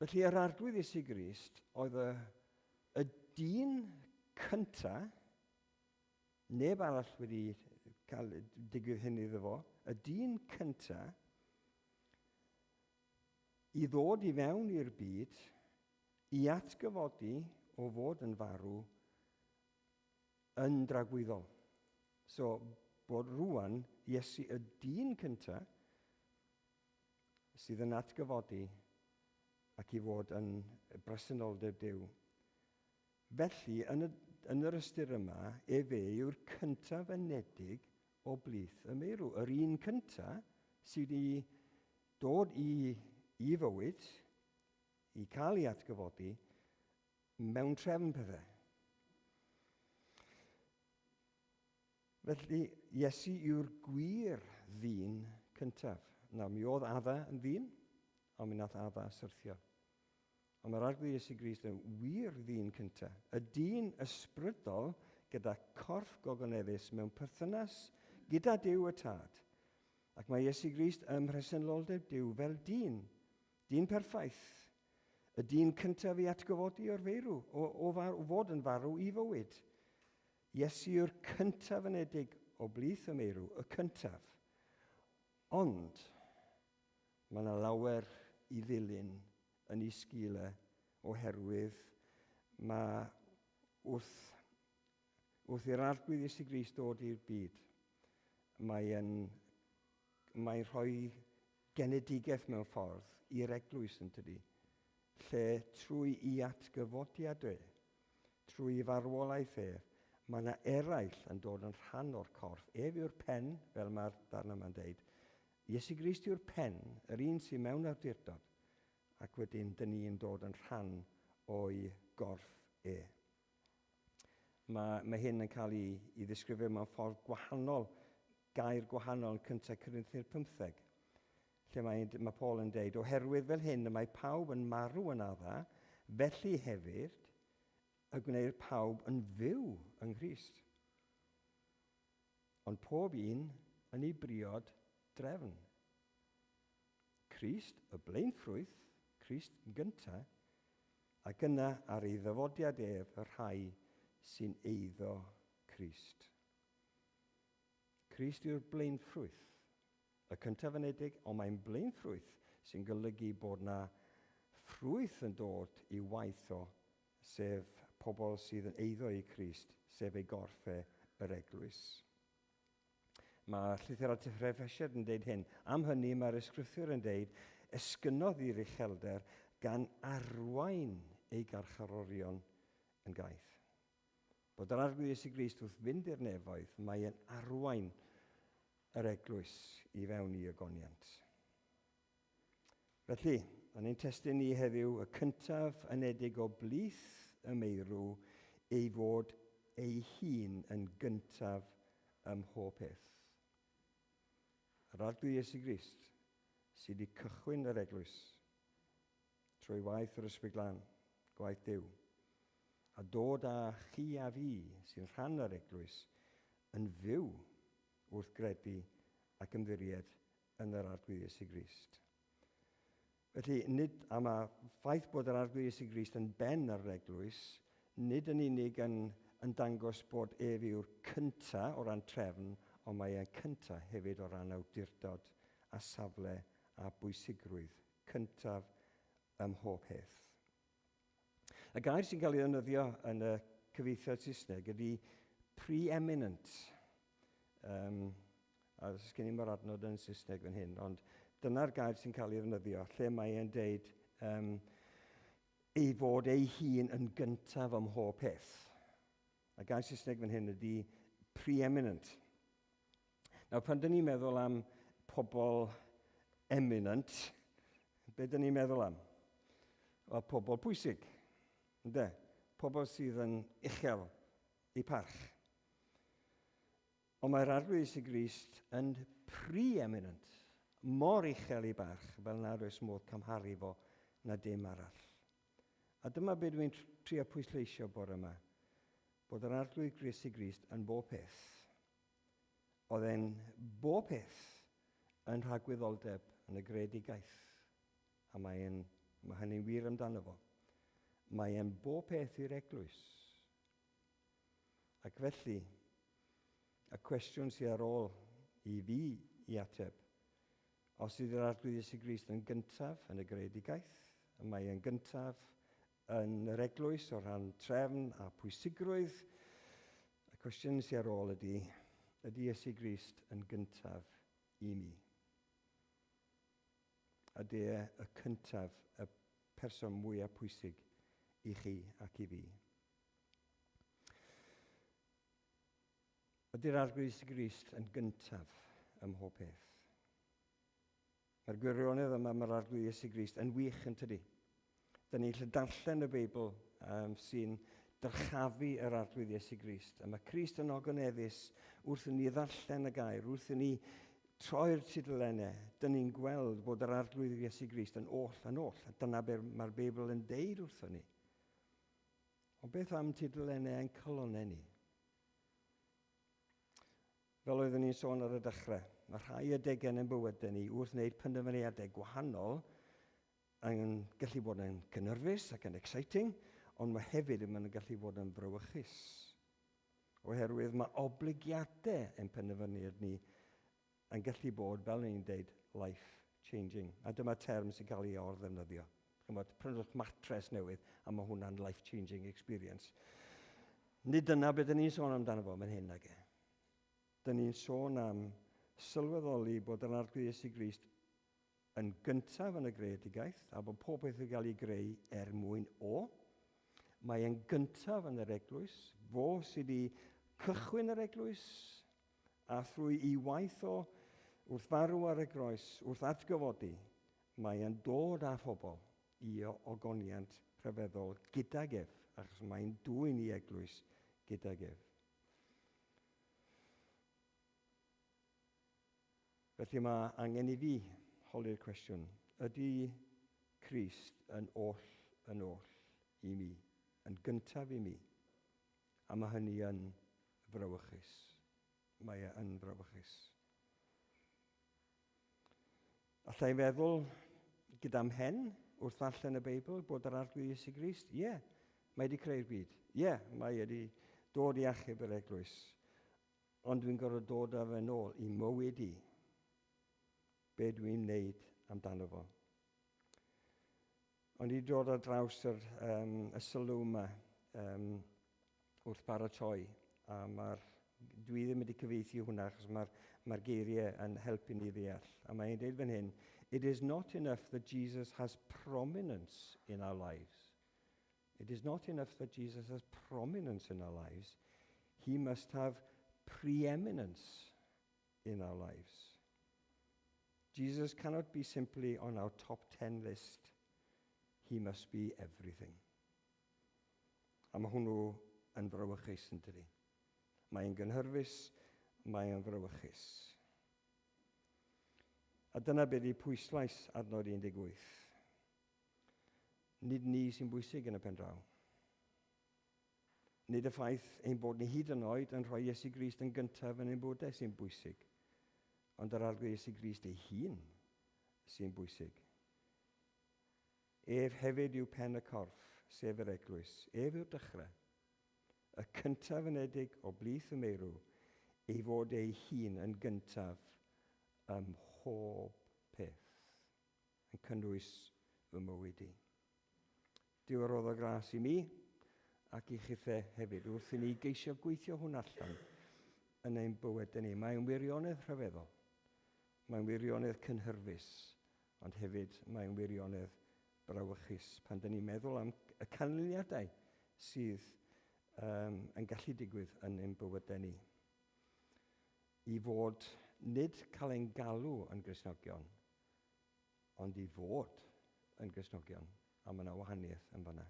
Felly yr Arglwydd Iesu Grist oedd y, y dyn cyntaf Neb arall wedi cael digwydd hyn iddo fo. Y dyn cynta i ddod i fewn i'r byd, i atgyfodi o fod yn farw yn dragwyddol. So, bod rwan Iesu y dyn cynta sydd yn atgyfodi ac i fod yn bresenoldeb Duw. Felly, yn, y, yn yr ystyr yma, efe yw'r cyntaf anedig o blith y meirw. Yr un cyntaf sydd wedi dod i, i fywyd, i cael ei atgyfodi, mewn trefn pethau. Felly, Iesu yw'r gwir ddyn cyntaf. Nawr, mi oedd Adda yn ddyn. Ond mi nath Adda syrthio. Ond mae'r Arglwydd Iesu Grist yn wir ddyn cyntaf. Y dyn ysbrydol gyda corff gogoneddus mewn perthynas gyda Duw y Tad. Ac mae Iesu Grist ym mhresenoldeb Duw fel dyn, dyn perffaith, y dyn cyntaf i atgyfodi o'r feirw, o, o, far, o fod yn farw i fywyd. Iesu yw'r cyntaf anedig o blith y meirw, y cyntaf. Ond, Mae yna lawer i ddilyn yn ei sgil e oherwydd mae wrth, wrth i'r Arglwydd Iesu Grist dod i'r byd, mae'n mae rhoi genedigaeth mewn ffordd i'r eglwys yn tydi, lle trwy i atgyfodiad e, trwy i farwolaeth ef, mae yna eraill yn dod yn rhan o'r corff. Ef yw'r pen, fel mae'r darn yma'n deud, Iesu Grist yw'r pen, yr un sydd mewn awdurdod, ac wedyn dyn ni'n dod yn rhan o'i gorff e. Mae, mae hyn yn cael ei, ei ddisgrifio mewn ffordd gwahanol, gair gwahanol yn cyntaf Corinthiaid 15, lle mae, mae Paul yn deud, oherwydd fel hyn y mae pawb yn marw yn adda, felly hefyd y gwneir pawb yn fyw yng Nghrist. Ond pob un yn ei briod drefn. Crist, y blaenffrwyth, Crist yn gynta, ac yna ar ei ddyfodiad ef y rhai sy'n eiddo Crist. Crist yw'r blaenffrwyth, y cyntaf anedig, ond mae'n blaenffrwyth sy'n golygu bod na ffrwyth yn dod i waith o, sef pobl sydd yn eiddo i Crist, sef ei gorff e, yr eglwys. Mae llythyr at yr Efesiaid yn deud hyn. Am hynny mae'r ysgrythur yn deud, esgynodd i'r uchelder gan arwain ei garcharorion yn gaeth. Bod yr Arglwydd Iesu Grist wrth fynd i'r nefoedd, mae e'n arwain yr eglwys i fewn i ogoniant. Felly, yn ein testun ni heddiw, y cyntaf anedig o blith y meirw, ei fod ei hun yn gyntaf ym mhob peth. Yr Arglwydd Iesu Grist sydd wedi cychwyn yr eglwys trwy waith yr Ysbryd Glân, gwaith Duw, a dod â chi a fi sy'n rhan o'r eglwys yn fyw wrth gredu ac ymddiried yn yr Arglwydd Iesu Grist. Felly, nid am y ffaith bod yr Arglwydd Iesu Grist yn ben ar yr eglwys, nid yn unig yn, yn dangos bod ef yw'r cynta o ran trefn, ond mae e'n cynta hefyd o ran awdurdod a safle a bwysigrwydd cyntaf ym mhob peth. Y gair sy'n cael ei ddefnyddio yn y cyfieithiad Saesneg ydy preeminent. Um, a sgen i'm yr adnod yn Saesneg fan hyn, ond dyna'r gair sy'n cael ei ddefnyddio, lle mae e'n deud um, ei fod ei hun yn gyntaf ym mhob peth. A gair Saesneg fan hyn ydy preeminent. Nawr, pan dyn ni'n meddwl am pobl eminent, be dyn ni'n meddwl am? Wel, pobl pwysig, ynde? Pobl sydd yn uchel eu parch. Ond mae'r Arglwydd Iesu Grist yn preeminent, mor uchel ei barch, fel nad oes modd cymharu fo na dim arall. A dyma be dwi'n trio pwysleisio bore yma, bod yr Arglwydd Iesu Grist yn bob peth. Oedd e'n bob peth yn rhagwyddoldeb yn y greadigaeth. A mae'n, mae hynny'n wir amdano fo. Mae e'n bob peth i'r eglwys. Ac felly, y cwestiwn sydd ar ôl i fi i ateb, os ydy'r Arglwydd Iesu Grist yn gyntaf yn y greadigaeth, mae e'n gyntaf yn yr eglwys o ran trefn a pwysigrwydd, y cwestiwn sydd ar ôl ydy, ydy Iesu Grist yn gyntaf i mi? Ydy e y cyntaf, y person mwyaf pwysig i chi ac i fi? Ydy'r Arglwydd Iesu Grist yn gyntaf ym mhob peth? Mae'r gwirionedd yma, mae'r Arglwydd Iesu Grist yn wych yn tydi. Dyna ni'n lle darllen y Beibl um, sy'n dyrchafu yr Arglwydd Iesu Grist. A mae Crist yn ogoneddus wrth i ni ddarllen y gair, wrth i ni Troi'r tudalennau, dyn ni'n gweld bod yr Arglwydd Iesu Grist yn oll yn oll, a dyna beth mae'r Beibl yn deud wrthon ni. Ond beth am tudalennau ein calonnau ni? Fel oeddwn ni'n sôn ar y dechrau, mae rhai adegau yn ein bywydau ni wrth wneud penderfyniadau gwahanol yn gallu bod yn cynhyrfus ac yn exciting, ond mae hefyd yn gallu bod yn frawychus. Oherwydd mae oblygiadau ein penderfyniad ni yn gallu bod, fel ni'n deud, life-changing. A dyma term sy'n cael ei or-ddefnyddio. Chymod, prynwch matres newydd a mae hwnna'n life-changing experience. Nid dyna beth ni'n sôn amdano fo, mae'n hyn ag e. Dyn ni'n sôn am sylweddoli bod yr Arglwydd Iesu Grist yn gyntaf yn y greadigaeth a bod pob peth yn cael ei greu er mwyn o. Mae e'n gyntaf yn yr eglwys, fo sydd wedi cychwyn yr eglwys a thrwy i waith o wrth farw ar y groes, wrth atgyfodi, mae e'n dod â phobl i ogoniant rhyfeddol gydag ef, achos mae'n dwyn i eglwys gydag ef. Felly mae angen i fi holi'r cwestiwn, ydy Crist yn oll yn oll i mi, yn gyntaf i mi? A mae hynny yn frawychus. Mae e yn frawychus. Alla i feddwl gyda mhen wrth ddarllen y Beibl bod yr Arglwydd Iesu Grist, ie, yeah, mae wedi creu'r byd. Ie, yeah, mae wedi dod i achub yr eglwys. Ond dwi'n gorfod dod â fe nôl i mywyd i. Be dwi'n wneud amdano fo. Ond i dod ar draws yr, um, y sylw yma um, wrth baratoi, a mae'r, dwi ddim wedi cyfieithu hwnna achos mae'r mae geiriau yn helpu ni ddeall. A mae'n dweud fan hyn, it is not enough that Jesus has prominence in our lives. It is not enough that Jesus has prominence in our lives. He must have preeminence in our lives. Jesus cannot be simply on our top 10 list. He must be everything. A mae hwnnw yn frawychus yn dydi. Mae'n gynhyrfus, mae'n frawychus. A dyna beth yw pwyslais adnod 18. Nid ni sy'n bwysig yn y pen draw. Nid y ffaith ein bod ni hyd yn oed yn rhoi Iesu Grist yn gyntaf yn ein bywydau sy'n bwysig, ond yr Arglwydd Iesu Grist ei hun sy'n bwysig. Ef hefyd yw pen y corff, sef yr eglwys. Ef yw'r dechrau. Y cyntaf ynedig o blith y meirw, ei fod ei hun yn gyntaf ym mhob peth, yn cynnwys fy mywyd i. Duw a roddo gras i mi ac i chithe hefyd wrth i ni geisio gweithio hwn allan yn ein bywyd ni. Mae'n wirionedd rhyfeddol. Mae'n wirionedd cynhyrfus, ond hefyd mae'n wirionedd brawychus pan dyn ni'n meddwl am y canlyniadau sydd um, yn gallu digwydd yn ein bywydau ni. I fod nid cael ein galw yn Gristnogion, ond i fod yn Gristnogion, a mae yna wahaniaeth yn fanna.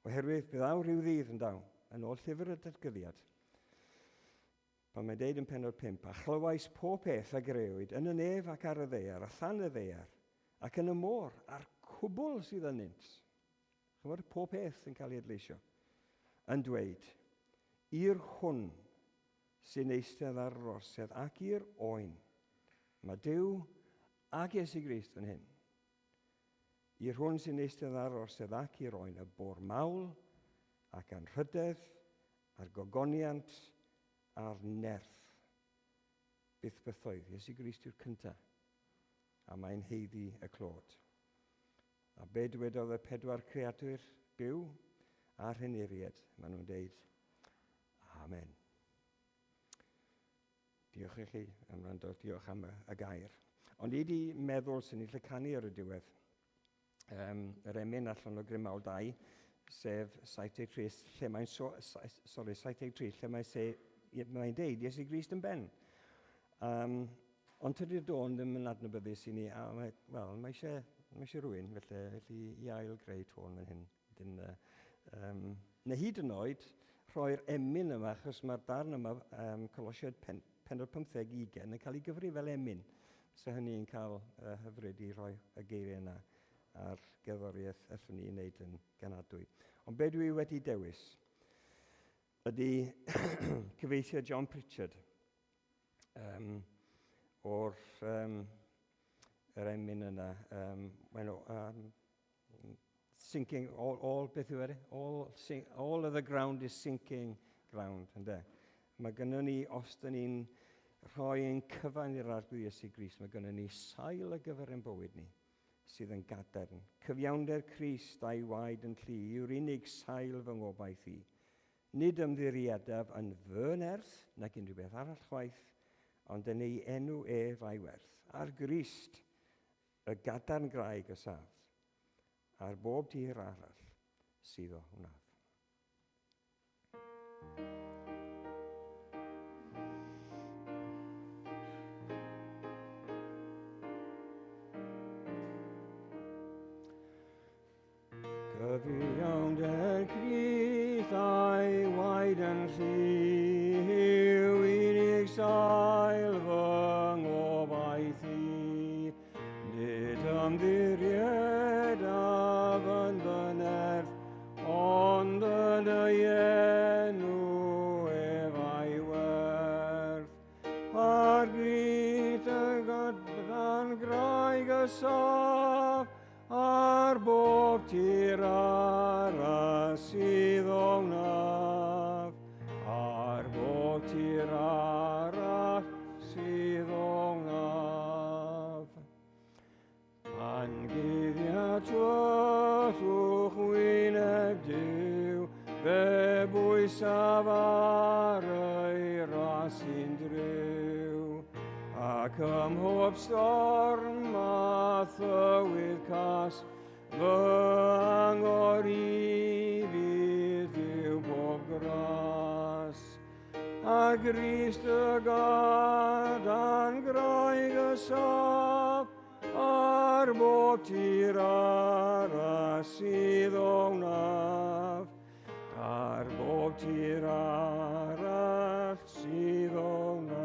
Oherwydd bydd awr rhyw ddydd yn daw, yn ôl llyfr y datgyddiad, pan mae'n deud yn penod 5, a chlywais pob peth a grëwyd yn y nef ac ar y ddaear, a than y ddaear, ac yn y môr, a'r cwbl sydd ynynt. Chymod, pob peth yn cael ei adleisio. Yn dweud, i'r hwn sy'n eistedd ar yr orsedd ac i'r oen. Mae Duw ac Iesu Grist fan hyn. I'r hwn sy'n eistedd ar yr orsedd ac i'r oen, y bor mawl ac anrhydedd a'r gogoniant a'r nerth. Byth bythoedd, Iesu Grist yw'r cyntaf, a mae'n heiddi y clod. A be dywedodd y pedwar creadur byw a'r henuried? Maen nhw'n deud, Amen. Diolch i chi am wrando, diolch am y, y gair. Ond i di meddwl sy'n ni lle canu ar y diwedd. Um, yr emyn allan o Grimawl 2, sef 73, lle mae'n so, sorry, 73, lle mae'n se, mae'n deud Iesu Grist yn ben. Um, ond tydi'r dôn ddim yn adnabyddus i ni, a mae, wel, mae eisiau, mae eisiau rhywun, felly, felly i ail greu tôn fan hyn. Wedyn, um, neu hyd yn oed, rhoi'r emyn yma, achos mae'r darn yma, um, Colosiaid pennod 15 20 yn cael ei gyfri fel emyn. So hynny yn cael hyfryd i rhoi y geiriau yna a'r gerddoriaeth allwn ni wneud yn ganadwy. Ond be dwi wedi dewis ydy cyfeithio John Pritchard o'r yr emyn yna. Well, sinking, all, beth yw e? All, sink, all of the ground is sinking ground, ynde? Mae gynnon ni, os dyn ni'n rhoi ein cyfan i'r Arglwydd Iesu Grist, mae gynnon ni sail ar gyfer ein bywyd ni sydd yn gadarn. Cyfiawnder Crist a'i waed yn llu yw'r unig sail fy ngobaith i. Nid ymddiriedaf yn fy nerth, nag unrhyw beth arall chwaith, ond yn ei enw ef a'i werth. Ar Grist, y gadarn graig y saf, ar bob tir arall sydd o wnaf. Cyfiawnder Crist a'i waed yn llu yw unig sail fy ngobaith i. Nid ymddiriedaf yn fy nerth, ond yn ei enw ef a'i werth. Ar Grist y gadarn graig y saf, ar bob tir arall sydd o wnaf, ar bob tir arall sydd o wnaf. Pan guddia tyllwch wyneb Duw, fe bwysaf ar ei ras sy'n driw. Ac ym mhob storm a thywydd cas, fy angor i fydd Duw bob gras. A Grist y gadarn graig y saf, ar bob tir arall sydd o wnaf, ar bob tir arall sydd o wnaf.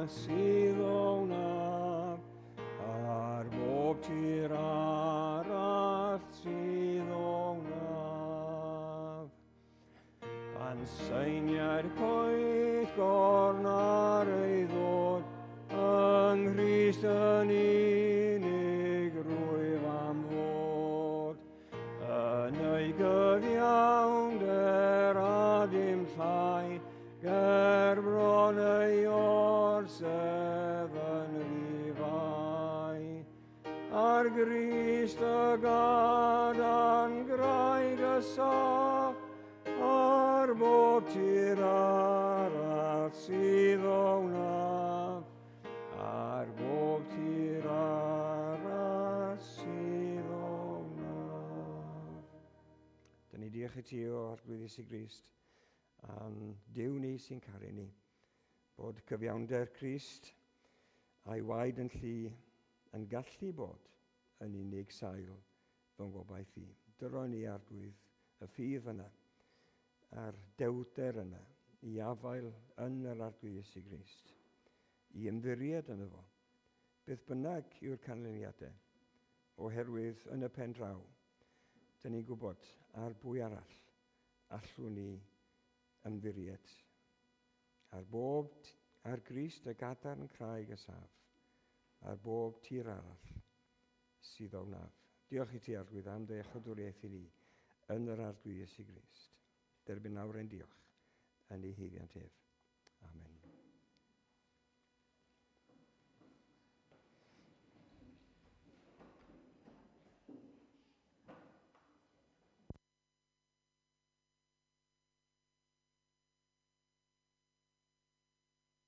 Sydd o wnaf, ar bob tir arall sydd o wnaf. Pan seiniau'r coeth gorn ar ei ddod, yng Nghrist yn unig rwyf am fod. Yn ei gyfiawnder a dim llai, ger bron ei orsedd yn ddifai. Ar Grist y gadarn graig y saf, ar bob tir arall sydd o wnaf, ar bob tir arall sydd o wnaf. Dyn ni diolch i ti o Arglwydd Iesu Grist, am Duw ni sy'n caru ni, bod cyfiawnder Crist a'i waed yn llu yn gallu bod yn unig sail fy ngobaith i. Dyro ni Arglwydd y ffydd yna, a'r dewrder yna, i afael yn yr Arglwydd Iesu Grist, i ymddiried yno fo, beth bynnag yw'r canlyniadau, oherwydd yn y pen draw, dyn ni'n gwybod ar bwy arall allwn ni ymddiried. Ar bob ar Grist y gadarn craig y saf, ar bob tir arall sydd o wnaf. Diolch i ti, Arglwydd, am dy iachawdwriaeth i ni yn yr Arglwydd Iesu Grist. Derbyn nawr ein diolch yn ei haeddiant ef. Amen.